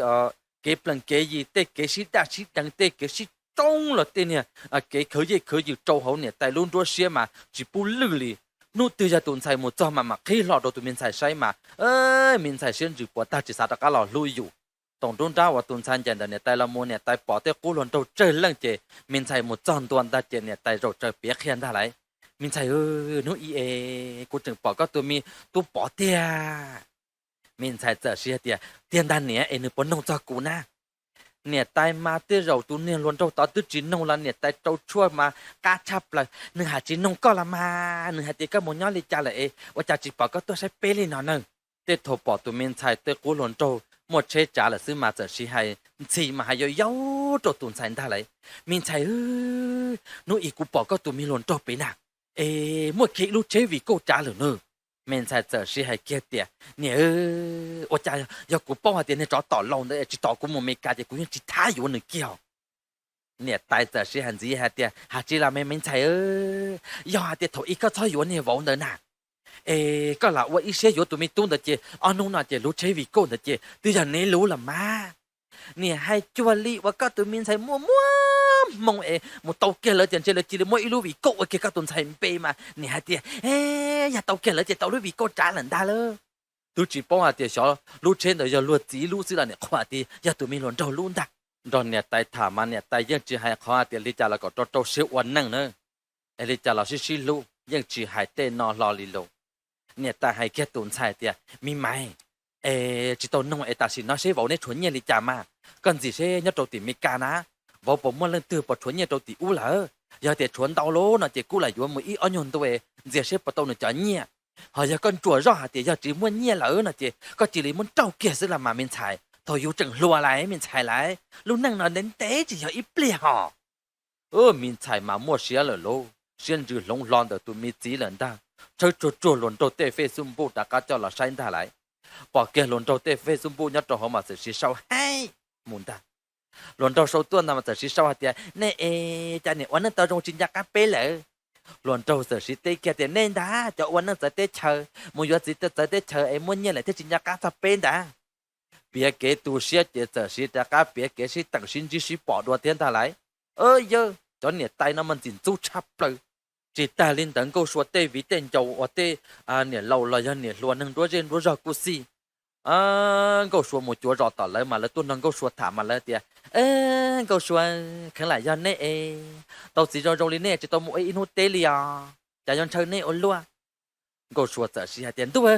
kev plees kev yi, tej kev sib daj sib deev, tej kev sib tsoob los tej niag kev khawv yej khawv yws rau hauv niam tais lub nruab siab mas tsis pub lwj li. Hnub twg yog tus ntxhais mus txog mas mam qhib hlo rau tus me ntxhais saib mas me ntxhais siab ntsws puas tag tsis xav rov qab los hlub yus. Toom nruab nrab uas tus ntxhais ncaim ntawm niam tais los mus, niam tais pom tej qub hluas nraug tsawg leej ces me ntxhais mus txog ntua ntag ces niam tais zaum tsaws piav qhia ntag lauj. Me ntxhais, hnub i es kuv tseem pom koj tus me tub Pov tiag. Me ntxhais txawm siv hais tias, tiag ntag niam, es nws puas noog txog kuv na? Niam tais mas tej zaum tus niag hluas nraug tod twb tsis noog los niam tais rau tshuaj mas qab tshaj plaws, nws hais tsis noog koj los mas, nws hais tias koj mus nyob li cas lawm es ua cas tsis pom koj tuaj saib peb li no na. Tej thaum pom tus me ntxhais tej qub hluas nraug muaj tsheb tsav lawm xwb mas txawm siv hais ntxhi mas hais yau yau rau tus ntxhais ntag lauj. Me ntxhais, hnub i kuv pom koj tus me hluas nraug pem na, es muaj kiag ib lub tsheb vim kauj tsav lawm na. Me ntxhais txawm siv hais kiag tias, niam, ua cas yog kuv paub hais tias niag tsov tom laus ntawd tsis tos kuv mus Meskas ces kuv yeej tsis thab yuav nws kiag. Niam tais txawm siv hais ntxiv hais tias, hais tsis los me, me ntxhais, yog hais tias thaum i koj txhob yuav niag vauv ntawd na, es koj lam ua ib siab yuav tus me tub ntawd ces ob hnub no ces lub tsheb vim kauj ntawd ces twb yog neb lub los mas. Niam hais cuag li uas koj tus me ntxhais muaj muaj hmoo es mus tau kiag lawv ces ntshe lawv cia li muab ib lub vim kauj ua kiag koj tus ntxhais npe mas niam hais tias, yog tau kiag lawv ces tau lub vim kauj tsav lawm ntag lauj. Twb tsis paub hais tias xyov lub tsheb ntawd yog luag txiv lub xwb los niam qhuas tias yog tus me hluas nraug lub ntag. Nrog niam tais tham mas niam tais yeej tsis hais qhov hais tias li cas los kom rau rau siab ua neej na, es li cas los sib sib hlub, yeej tsis hais tej no hlo li lauj. Niam tais hais kiag tus ntxhais tias, me maiv, es tsis tau noog es tam sim no seb vauv neb tshuav nyiaj li cas mas, koj ntxias seb nyob rau tim Meskas na, vauv puas muaj leej twg puas tshuav nyiaj rau tim ub lawm. Yog tias tshuav ntau lawm no ces kuj lam yuav mus ib ob nyuag ntu ntxias seb puas tau nws cov nyiaj. Ho yog koj ntsuam zoj hais tias yog tsis muaj nyiaj lawm no ces koj cia li muab nrauj kiag xwb los mas me ntxhais, thaum yus tseem hluas lawm me ntxhais lauj, lub neej no ntev ntev tsis yog ib pliag hos. Me ntxhais mas muaj siab lawm lauj, siab ntsws hloov hlo ntawm tus me txiv lawm ntag. Tshawb tsuag tsuag hluas nraug tej Facebook rov qab coj los saib ntag lauj. Pom kiag hluas nraug tej Facebook nyob rau hauv mas txawm siv sau heev mus ntag. Hluas nraug sau tuaj ntag mas txawm siv sau hais tias, nej es cas niam ua neej tau zoo tsis nco qab peb lawm? Hluas nraug txawm siv teb kiag tias, nej ntag cov ua neej txawv teb chaws, mus yuav txiv txawv teb chaws es muaj nyiaj lawm thiaj tsis nco qab txog peb ntag. Piav kev tu siab ces txawm siv rov qab piav kev sib teem sib ntsib sib pom dua thiab ntag lauj. Yawg, cov niam tais no mas ntxim ntxub tshaj plaws. Tsis tag li ntawd Nkauj Sua tej viv tej ncaus uas tej niam laus los yog niam hluas neeg nruab zej nruab zog kuj xij. Nkauj Sua mus cuav zos tom lawv mas lawv tuaj nrog Nkauj Sua tham mas lawv tias, Nkauj Sua, kheev lam yog nej es tau txiv zoo zoo li nej tsis tau mus ua ib hnub teb li os, cas yuav ntshaw nej ua luaj? Nkauj Sua txawm siv hais tias, ntuj,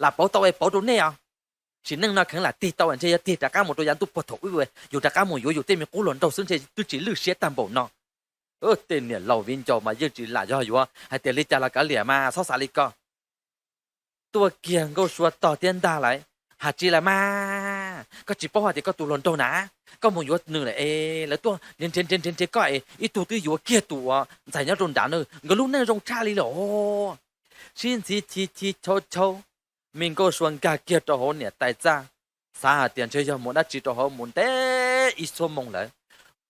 lam pauv tau es pauv rau nej os. Sim neej no kheev lam tig tau ntshe yog tig rov qab mus rau yav ntuj puag thaum ub, yus rov qab mus yuav yus tej me qub hluas nraug xwb ntshe twb tsis lwj siab tag npaum no. Tej niam laus viv ncaus mas yeej tsis lam yog yuav hais tias li cas los kav liam mas txhob xav li ko. Tuaj kiag Nkauj Sua tog thiab ntag lauj. Hais tsis lam mas, koj tsis paub hais tias koj tus hluas nraug na, koj mus yuav nws lawm es lawv tuaj nrhiav nrhiav nrhiav nrhiav koj es ib tug twb yuav kiag tus uas ntxhais nyob rau nrad na, nkawd lub neej zoo tshaj li lawm. Sib ntxhi chiv chiv chau chau, me Nkauj Sua nkag kiag rau hauv niam tais txaj, xav hais tias ntshe yog mus dab tsi rau hauv mus ntev ib xuab moos lawm.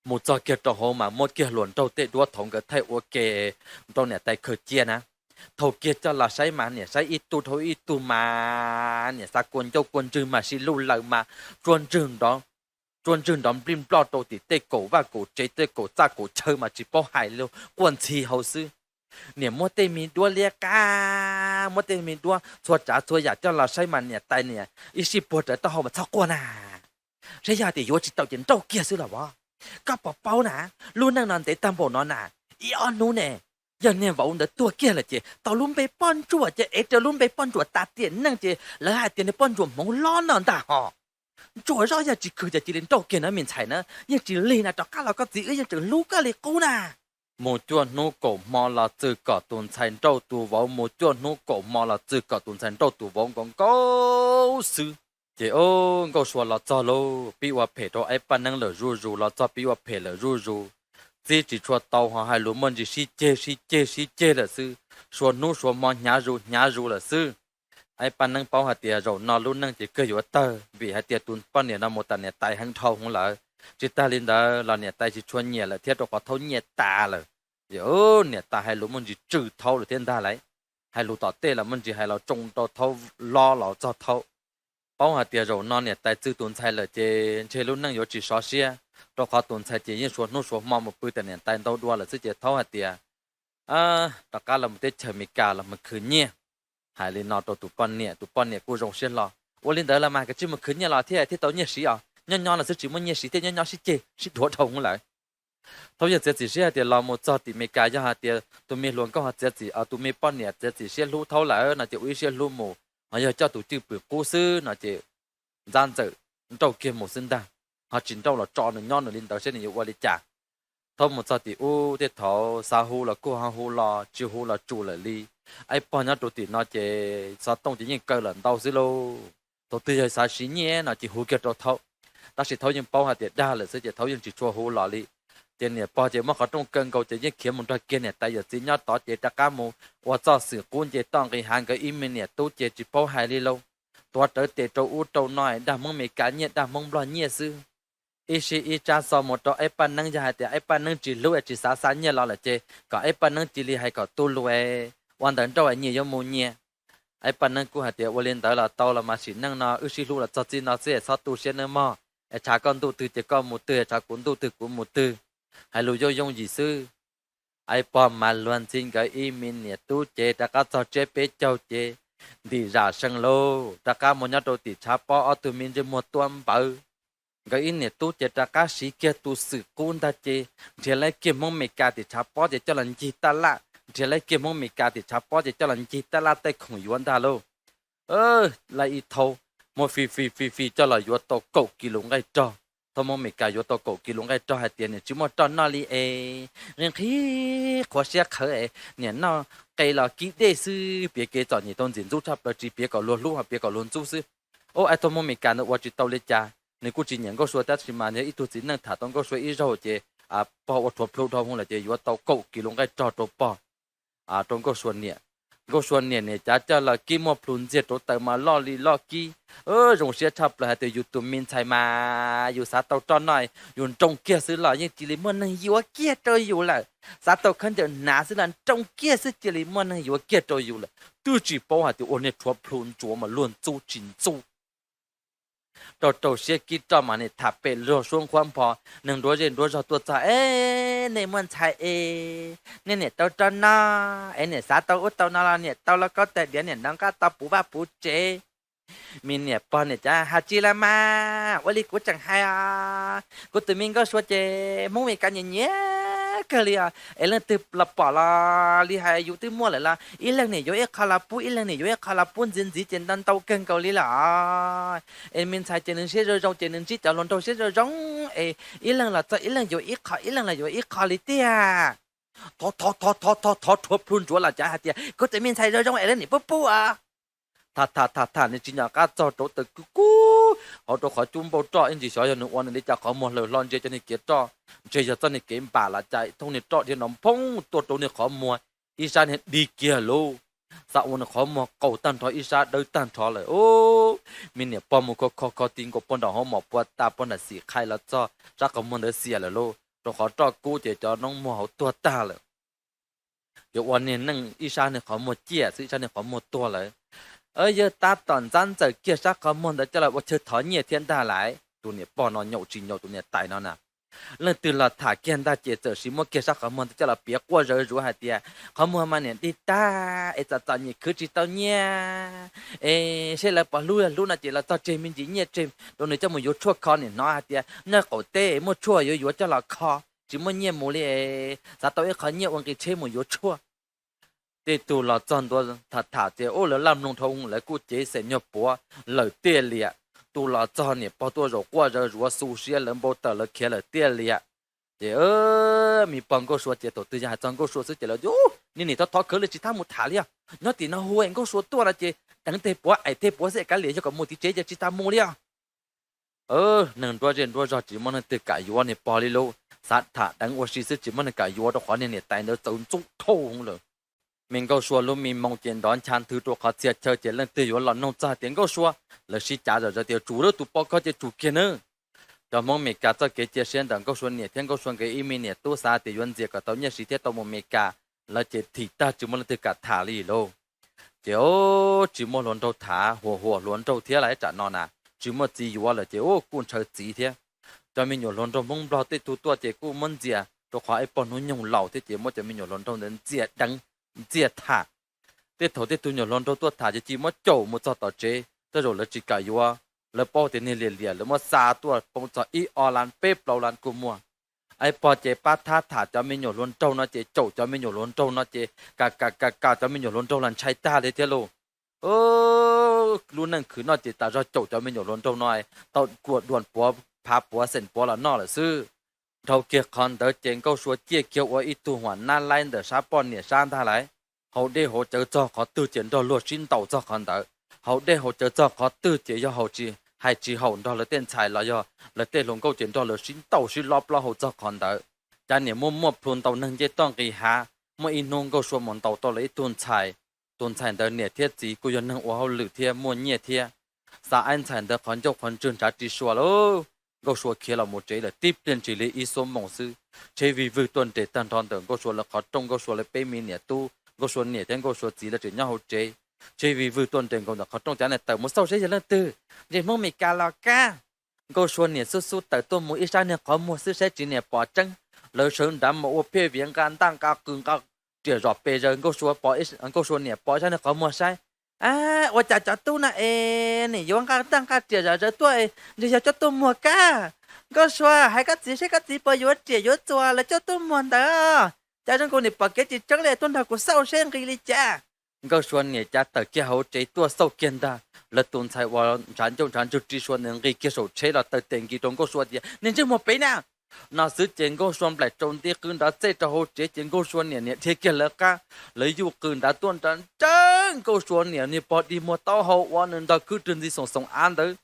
Mus txog kiag rau hauv mas muab kiag hluas nraug tej duab thaum nkawd thaij ua ke rau niam tais khaws cia na. Thaum kiag coj los saib mas niam saib ib tug dhau ib tug mas niam xav kua ncauj kua ntswg mas sib luj lawm mas tsua ntswg nrov nplij nploj rau tim tej kaum vaj kaum tsev tej kaum txaj kaum chaw mas tsis paub hais li, quaj ntxhi hauv xwb. Niam muab tej me duab liab qab, muab tej me duab txhua tsav txhua yam coj los saib mas niam tais niam ib sij puag rawv taub hau mas txhob quaj na. Saib yog tias yuav tsis tau ces nrauj kiag xwb los as. Koj puas paub na, lub neej no ntev tag npaum no na, ib ob hnub ne, yog niag vauv ntawd tuag kiag lawm ces tau lub npe poj ntsuam ces ev raws lub npe poj ntsuam tas tiam neej ces lawv hais tias niag poj ntsuam hmoov hlob no ntag hos. Ntsuag zoj yog tsis khwv ces cia li nrauj kiag na me ntxhais na, yeej tsis lig na, rov qab los koj txiv wb yeej tseem hlub koj li qub na. Mus cuaj hnub kaum hmo los txwm kom tus ntxhais nrauj tus vauv, mus cuaj hnub kaum hmo los txwm kom tus ntxhais nrauj tus vauv nkaus nkaus xwb. Ces o, Nkauj Sua los txog lauj, pib ua phem rau Aib Paj Neeb lawm zuj zus, los txog pib ua phem lawm zuj zus. Txib tsis tshua tau ho hais lus muaj ntsis sib ceg sib ceg sib ceg lawm xwb, suav hnub suav hmo hnyav zus hnyav zus lawm xwb. Aib Paj Neeb paub hais tias zaum no lub neej ces kawg yuav tawg, vim hais tias tus poj niam no mus tas niam tais heev dhau hwv lawm. Tsis tag li ntawd los niam tais tsis tshua nyiam lawm thiab rau qhov thaub nyiaj tas lawm. Niam tais hais lus muaj ntsis tswj thaub lawm thiab ntag lauj. Hais lus tom tej los muaj ntsis hais los tsoo rau thaub, lob los txog thaub. Paub hais tias zaum no niam tais txwv tus ntxhais lawm ces ntshe lub neej yuav tsis sov siab, rau qhov tus ntxhais ces yeej suav hnub suav hmo mus pw tas niam tais ntau dua lawm xwb ces thaub hais tias, rov qab los mus teb chaws Amelikas los mus khwv nyiaj. Hais li no rau tus poj niam, tus poj niam kuj zoo siab hlo. Ua li ntawd los mas koj cia li mus khwv nyiaj los thiaj thiaj tau nyiaj siv os, nyob nyob no xwb tsis muaj nyiaj siv thiab, nyob nyob sib ceg sib dhuav dhau hwv lawm. Thaub yeej txiav txim siab hais tias los mus txog tim Amelikas yog hais tias tus me hluas nkauj ho txiav txim, tus me poj niam txiav txim siab hlub thaub lawm no ces ua ib siab hlub mus, ho yog coj tus cwj pwm qub xwb no ces ntxab ntxawm nrauj kiag mus xwb ntag, ho tsis nrauj los tso nws nyob nws li ntawd saib nws yuav ua li cas. Thaub mus txog tim ub tej thaum xav hu los kuj ho hu los tsis hu los tsum lawm li. Aib pog nyob rau tim no ces xov tooj ces yeej kaw lawm ntau xwb lauj. Thaum twg yog xav siv nyiaj no ces hu kiag rau thaub, tab sis thaub yeej paub hais tias dag lawm xwb ces thaub yeej tsis tshua hu los li. Ces niam pog ces muab qhov rooj kaw nkaus ces yeej khiav mus nrog kiag niam tais yawm txiv nyob tod ces rov qab mus ua txoj xwm qub nce toj nqis hav, nkawd ib me niam tub ces tsis paub hais li lauj. Tuav rawv tes rau ub rau no, dag Hmoob Amelikas nyiaj dag Hmoob Nplog nyiaj xwb. Ib sij ib tsab xov mus rau Aib Paj Neeb, yog hais tias Aib Paj Neeb tsis hlub es tsis xav xa nyiaj los lawm ces kom Aib Paj Neeb cia li hais kom tu lus, ua ntawv nrauj nyias yuav mus nyias. Aib Paj Neeb kuj hais tias ua li ntawd los tau los mas sim neej no wb sib hlub los txog txij no xwb es txhob tu siab nawb mog, es tshav koj ntuj twg ces koj mus twg, tshav kuv ntuj twg kuv mus twg. Hais lus yooj yooj yim xwb. Aib pog mas luag ntxhi nkawd ib me niam tub ces rov qab txog tsiab peb caug ces ntim zam sees lauj, rov qab mus nyob rau tim tshav pob, ob tug me ntsej muag tuab npawv. Nkawd ib niam tub ces rov qab siv kiag tus xwm qub ntag ces nrhiav lawv kiag Hmoob Amelikas tim tshav pob ces coj los ncig taj laj, nrhiav lawv kiag Hmoob Amelikas tim tshav pob ces coj los ncig taj laj tej khoom yuav ntag lauj. Lawv ib thaub muab fi fi fi fi coj los yuav tau kaum kis lus nqaij rog. Thaub Hmoob Amelikas yuav tau kaum kis lus nqaij rog hais tias niam tsis muaj roj noj li es, nqhis nqhis qhuav siab qhawv es niam noj qe los kib dej xwb, piav kev txom nyem tau ntxim ntxub tshaj plaws, tsis piav kom luag hlub ho piav kom luag ntxub xwb. Ob, aib thaub Hmoob Amelikas ntawd ua tsis tau li cas, nws kuj tsis nyiam Nkauj Sua tab sis mas yog ib tug txiv neej tham tau Nkauj Sua ib zaug ces pog ua rhuav plhu dhau hwv lawm ces yuav tau kaum kis lus nqaij rog rau pog, rau Nkauj Sua niam. Nkauj Sua niam niam cav coj los kib muaj plhus ntxiag rau taws mas loj li loj kib. Zoo siab tshaj plaws hais tias yus tus me ntxhais mas yus xav tau roj noj yus nroo kiag xwb los yeej cia li muaj neeg yuav kiag rau yus lawm. Xav tau khaub ncaws hnav xwb los nroo kiag xwb cia li muaj neeg yuav kiag rau yus lawm, twb tsis paub hais tias ua niag rhuav plhu ntsuav mas luag ntxub tsis ntxub. Rau rau siab kib roj mas nim tham pem luag suab nqhuab npho, neeg nruab zej nruab zog tuaj txog, es nej muaj ntxhais es nej niam tau roj noj es niam xav tau ub tau no los niam tau lauj kaub tais diav, niam nov nqaj tau puv vaj puv tsev. Me niam pog niam cav, has tsis li mas ua li kuv tseem hais os, kuv tus me Nkauj Sua ces Hmoob Mes Kas nyiam nyiam kawg li os, es leej twg los pom los li hais yus twb muaj lawm los ib leeg niam yuav ib qho los pub, ib leeg niam yuav ib qho los pub ntxiv ntxiv ces ntau ntau kawg nkaus li lawm. Es me ntxhais ces nws siab zoo zoo ces nws ntsib cov hluas nraug siab zoo zoo es ib leeg los txog ib leeg yuav ib qho, ib leeg los yuav ib qho li tiag. Thov thov thov thov thov rhuav plhu ntsuav los cav hais tias kuv tus me ntxhais zoo zoo es leej niam pub pub os. Tham tham tham tham nws tsis nyom qab txog rau taws kub kub hauv rau qhov cub npauj roj ib ntsis xyov yog nws ua nws li cas qhov muag hlaws hlo ntsia cov niag kev roj, ntshe yog txoj niag kev npam los cas thooj niag roj dhia nrov nphoob tuaj rau niag qhov muag, ib sab niag dig kiag lauj. Xav ua nws qhov muag qaug tag nrho ib sab dawb tag nrho lawm. Me niam pog mus kho kho kho ti nkaus puag nram hauv mom pua tas puag nram xim qhai los txog sab qhov muag ntawd xiam lawm lauj, rau qhov roj kub ces cov noob muag hauv tuag tag lawm. Yuav ua niag neej ib sab niag qhov muag ciaj xwb ib sab niag qhov muag tuag lawm. Yawg tab tom ntxab ntxawm kiag sab qhov muag ntawd coj los ua chaw thov nyiaj thiab ntag lauj. Tus niam pog no nyaum tsis nyaum tus niam tais no na. Leej twg los tham kiag ntag ces txawm siv muab kiag sab qhov muag ntawd coj los piav quaj zawv zuav hais tias qhov muag mas niam dig tag es txom txom nyem khwv tsis tau nyiaj es seb lawv puas hlub, yog hlub no ces los txog tseg me ntsis nyiaj tseg rau nws coj mus yuav tshuaj kho, niam hnov hais tias nyob qaum teb muaj tshuaj yuav yuav coj los kho, tsis muaj nyiaj mus li es xav tau ib qho nyiaj ua nqi tsheb mus yuav tshuaj. Tej tug los txog ntua tham tham tias ub lawv laj mloog dhau, lawv kuj cev xeem nyuag puav lawm tiag liam. tu los txog niam pog tuaj zaum quaj zawv zuav xu siab lawv npau taws lawv khiav lawm tiaj liam. Ces me pog Nkauj Sua ces thaum twg yog hais txog Nkauj Sua xwb ces lawv, niag niam thov thov khawv li tsis thab mus tham li os. Nyob tim no hu Nkauj Sua tuaj no ces deev tej puav aim tej puav xwb kav liam, yog kom mus tim tsev ces tsis tas mus li os. Neeg nruab zej nruab zog tsis muaj neeg twg kam yuav niag pog li lub, xav tham deev ua si xwb tsis muaj neeg kam yuav rau qhov niag niam tais ntawd txawv ntxub dhau lawm. Me Nkauj Sua lub me moo ces nrov ncha nthwv rau qhov txhia chaw ces leej twg yuav los noog txog tias Nkauj Sua, lawv sib cav zom zaws tias tsum lawm, tus poj koj ces tsum kiag nawb. Cov Hmoob Meskas txoj kev cia siab ntawm Nkauj Sua niam thiab Nkauj Sua nkawd ib me niam tub xav tias yuav ntxias kom tau nyiaj siv thiab tau mus Meskas, lawv ces thim tag tsis muaj leej twg kam tham li lauj. Ces tsis muaj hluas nraug tham, huam huam hluas nraug thiab lawm tsam no na, tsis muaj txiv yuav lawm ces kuj ntshaw txiv thiab. Cov me nyuam hluas nraug Hmoob Nplog tej tug tuaj ces kuj muab ntxias rau qhov ib pog hnub nyoog laus thiab ces muab cov me nyuam hluas nraug ntawd ntxias deev, ntxias tham. Tej thaum tej tug nyuam hluas nraug tuaj tham ces cia muab caum mus txog tom tsev, tej zaum lawv tsis kam yuav, lawv paub tias niag liam liam lawv muab xa tuaj poob txog ib ob lab peb plaub lab kuj muaj. Ib pog ces pab thab tham cov me nyuam hluas nraug no ces caum cov me nyuam hluas nraug no ces ka ka ka ka cov me nyuam hluas nraug los ntshai tag li thiab lauj. Lub neej khwv noj ces tas zog caum cov me nyuam hluas nraug no tau kuam duas puav phav puav xeem puav los noj lawm xwb. Dhau kiag qhov ntawd ces Nkauj Sua ciaj kiag ua ib tug huam nab laib ntawm sab poj niam sab ntag lauj. Haus dej haus cawv txog qhov twg ces nrog luag sib ntaus txog qhov ntawd. Haus dej haus cawv txog qhov twg ces yog haus tsis hais tsis haum nrog lawv tej ntxhais los yog lawv tej hluas nkauj ces nrog lawv sib ntaus sib lob plaub hau txog qhov ntawd. Cas niam muaj muaj plhu ntaus neeg ncej toj nqis hav. Muaj ib hnub Nkauj Sua mus ntaus tau lawv ib tug ntxhais. Tus ntxhais ntawd niam thiab txiv kuj yog neeg ua hauj lwm thiab muaj nyiaj thiab. Xa ib ntxhais ntawd qhov ncauj qhov ntswg nrhav ris sua lauj. Nkauj Sua khiav los mus tsev lawm tib pliag ntshis li ib xuab moos xwb, tsheb vij vwg tuaj nres tag nrho ntawm Nkauj Sua lawv qhov rooj, Nkauj Sua lawv peb me niam tub, Nkauj Sua niam thiab Nkauj Sua txiv lawv tseem nyob hauv tsev. Tsheb vij vwg tuaj nres nkaus ntawm qhov rooj, cav neeg tawm mus xauj seb yog leej twg, ntsej Hmoob Mes Kas los kab. Nkauj Sua niam xub xub tawm tuaj mus ib sab niag qhov muag xwb saib tsis niam pom tseeb. Lawv sawv nrad mas ua phiaj viav nqa ntaj nqa qws nqa riam zom pes zaws, Nkauj Sua pom, Nkauj Sua niam pom ib sab niag qhov muag saib. Ua cas cov tub no es nim yuav nqa ntaj nqa riam zom zaws tuaj, ntshe yog coj tuaj muag kab. Nkauj Sua hais koj txiv seb koj txiv puas yuav riam yuav txuas lawv coj tuaj muag ntawd. Cas zoo nkaus nim pom kev tsis tseeb li, tuaj nrog kuv xauj seb nqis li cas. Nkauj Sua niam cav tawm kiag hauv tsev tuaj xauj kiag ntag, lawv tus ntxhais uas ntshav ncauj ntshav ntswg ris sua ntawd nqis kiag saum tsheb los taw tes nkis rau Nkauj Sua tias niag ntsej muag pem na. No xwb ces Nkauj Sua nplaim tsaus nti qw nrad txej rau hauv tsev ces Nkauj Sua niam niam dhia kiag lawv qab, lawv yuj qws nrad tuaj nrad ntsawb Nkauj Sua niam niag pog dig muag taub hau ua nws ntog khwb rwg ntxi xoom xoom av ntawd.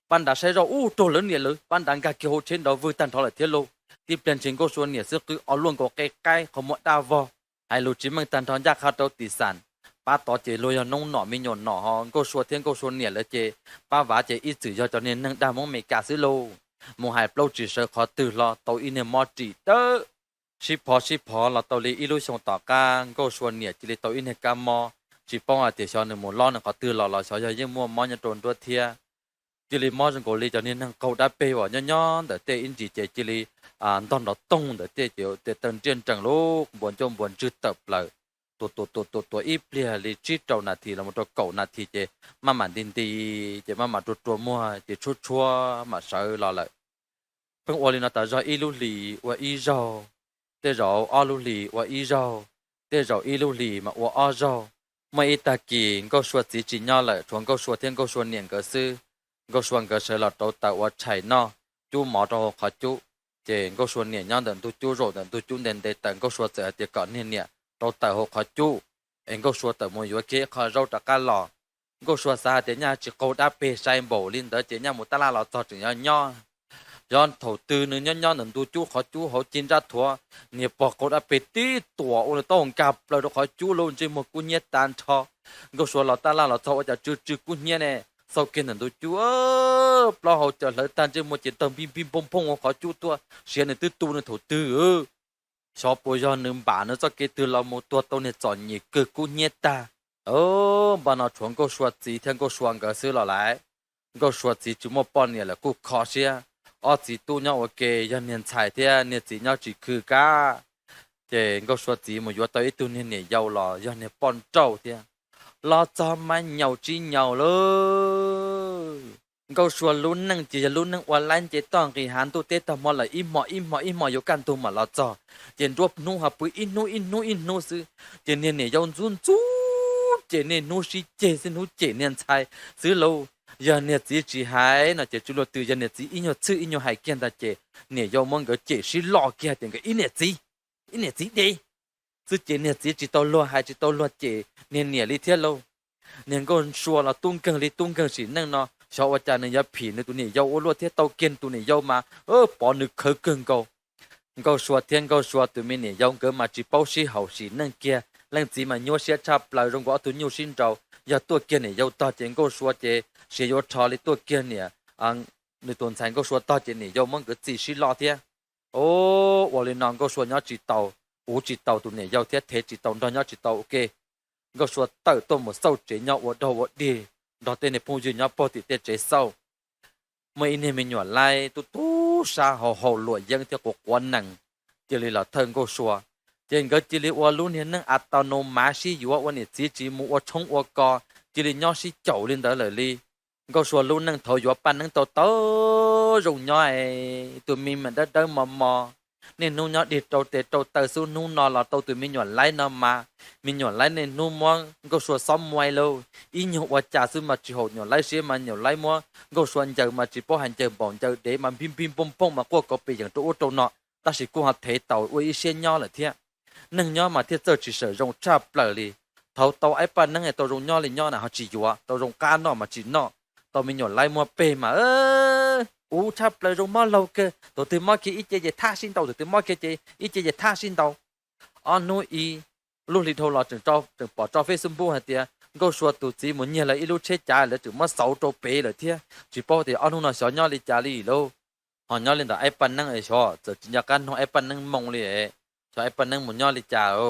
Pab nrad saib zoj ub raug lawv niam lawv, pab nrad nkag kiag hauv tsheb nrov vwg tag nrho lawm thiab lauj. Tib pliag ntshis Nkauj Sua niam xwb qw o luaj nkaus qe qaib qhov muag daj vog, hais lus tsis meej tag nrho ncaj qha rau tim xam. Pab tod ces luag yog noob nom me nyuam nom ho Nkauj Sua thiab Nkauj Sua niam lawv ces pab vav ces ib txwm yog cov niag neeg dag Hmoob Mes Kas xwb lauj. Mus hais plaub tsis sawv qhov twg hlo tau ib niag mob ris dawb. Sib phov sib phov los tau li ib lub xyoo tom qab Nkauj Sua niam cia li tau ib niag kab mob, tsis paub hais tias xyov nws mus lob nws qhov twg los los xyov yog yeej muaj mob nyob rau nruab thiab. Cia li mob zoo nkaus li cov niag neeg qaug dab peg uas nyob nyob ntawm tej ib ntsis ces cia li ntog nrov toog ntawm tej ces taw nriaj nrees lub npuas ncauj npuas ntswg tawm plaws. Tuam tuam tuam tuam tuam ib pliag li tsib rau nas this los mus rau kaum nas this ces maj mam nti nti, ces maj mam rua rua muag ces tshuab tshuab mam sawv los lawm. Pheej ua li no tas zog ib lub hlis ua ib zaug, tej zaum ob lub hlis ua ib zaug, tej zaum ib lub hlis mas ua ob zaug. Muaj ib tag kis Nkauj Sua txiv tsis nyob lawm, tshuav Nkauj Sua thiab Nkauj Sua niam nkawd xwb. Nkauj Sua nkawd sawv los rauv taws ua tshais noj, cub mov rau hauv qhov cub. Ces Nkauj Sua niam nyob ntawm ntug cub zaum ntawm ntug cub nte nte taws, Nkauj Sua txawm hais tias kom niag niam rauv taws hauv qhov cub, es Nkauj Sua tawm mus yuav kiag ib qho zaub rov qab los. Nkauj Sua xav hais tias nyaj tsis qaug dab peg sai npaum li ntawd ces nyaj mus taj laj los txog tseem nyob nyob. Yog thaum twg nws nyob nyob ntawm ntug cub qhov cub hauv ci nrab thuav, niag pog qaug dab peg tib tuam ua nws taub hau nkag plaws rau qhov cub lauj, ntsej muag kub hnyiab tag nrho. Nkauj Sua los taj laj los txog ua cas tsw tsw kub hnyiab ne, xauj kiag ntawm ntug cub, plaub hau cawm hlawv tag ntsej muag ces tawg npij npij npoo nphooj hauv qhov cub tuaj, siav nws twb tu nws thaum twg. Xyov puas yog nws npam nws txoj kev twg los mus tuag tau niag txom nyem kawg kub hnyiab tag. Npaj no tshuav Nkauj Sua txiv thiab Nkauj Sua nkawd xwb los lawm. Nkauj Sua txiv tsis muaj poj niam lawm kuj kho siab, ob txiv tub nyob ua ke yog niag ntxhais thiab niag txiv nyob tsis khw kab. Ces Nkauj Sua txiv mus yuav tau ib tug niag niam yau los yog niag poj nrauj thiab. Los txog mas nyaum tsis nyaum lauj. Nkauj Sua lub neej ces yog lub neej ua laib nce toj nqis hav ntuj teb tag hmo lawm ib hmos ib hmos ib hmos yuav kaj ntug mam los txog, ces nruab hnub ho pw ib hnub ib hnub ib hnub xwb. Ces niag niam yau ntxub ntxub ces niaj hnub sib ceg xwb, hnub cem niag ntxhais xwb lauj. Yog niag txiv tsis hais no ces tsis luag twg, yog niag txiv ib nyuag txhwj ib nyuag hais kiag ntag ces niam yau muab nkawd cem sib loj kiag tias nkawd ib niam txiv, ib niam txiv dev xwb ces niag txiv tsis tau luag hais tsis tau luag cem niag niam li thiab lauj. Niag Nkauj Sua los tub nkeeg li tub nkeeg sim neej no xyov ua cas nws yuav phim nws tus niam yau ua luaj thiab, tau kiag tus niam yau mas pov nws khawv kawg nkaus. Nkauj Sua thiab Nkauj Sua tus me niam yau nkawd mas tsis paub sib haum sim neej kiag, leej txiv mas nyuaj siab tshaj plaws zoo nkaus ob tug nyuj sib nraus. Yog tuaj kiag niam yau tog ces Nkauj Sua ces siav yuav rho li, tuaj kiag niam, nws tus ntxhais Nkauj Sua tog ces niam yau muab nkawd txi sib loj thiab. Ua li no Nkauj Sua nyob tsis tau, uv tsis tau tus niam yau thiab thev tsis tau nrog nyob tsis tau ua ke. Nkauj Sua tawm tuaj mus xauj tsev nyob ua dog ua dig nrog tej niag phooj ywg nyob puag tim tej tsev xauj. Muaj ib niag me nyuam laib tub tub sab haus haus luam yeeb thiab quav quav nees, cia li los thawj Nkauj Sua. Ces nkawd cia li ua lub niag neej a tau no mav sib yuav ua niam txiv tsis mus ua tshoob ua kos, cia li nyob sib caum li ntawd lawm li. Nkauj Sua lub neej thaum yuav Paj Neeb tau tau zoo nyob, tus me me dawb dawb mos mos, niaj hnub nyob dig rau tes rau taw xwb, hnub no los tau tus me nyuam laib no mas me nyuam laib niaj hnub muab Nkauj Sua xob muai lauj, ib nyuag ua cas xwb mas tsis haum nyuam laib siab mas nyuam laib muab Nkauj Sua ncaws mas tsis paub hais ncaws npaum ncaws dev mas npij npij npooj npooj mas quaj kauv pes yees rau ub rau no, tab sis kuj ho thev taus ua ib siab nyob lawm thiab. Neeg nyob mas thiaj txawj tsis sawm zoo tshaj plaws li. Thaum tau aib Paj Neeb tau zoo nyob li nyob na ho tsis yuav, tau zoo qab noj mas tsis noj, tau me nyuam laib muab peg mas uv tshaj plaws zoo mob laug kawg, tus twg mob kiag ib ce ces thaj sib ntaus, tus twg mob kiag ces ib ce ces thaj sib ntaus. Ob hnub ib, lub hli dhau los tseem pom tso Facebook hais tias Nkauj Sua tus txiv mus nyiag lawv ib lub tsheb cav, lawv tseem muab xauv rau pem lawm thiab. Tsis paub tias ob hnub no xyov nyob li cas li lauj. Ho nyob li ntawm aib Paj Neeb xyov txawm tsis nco qab nug aib Paj Neeb moo li, xyov aib Paj Neeb mus nyob li cas.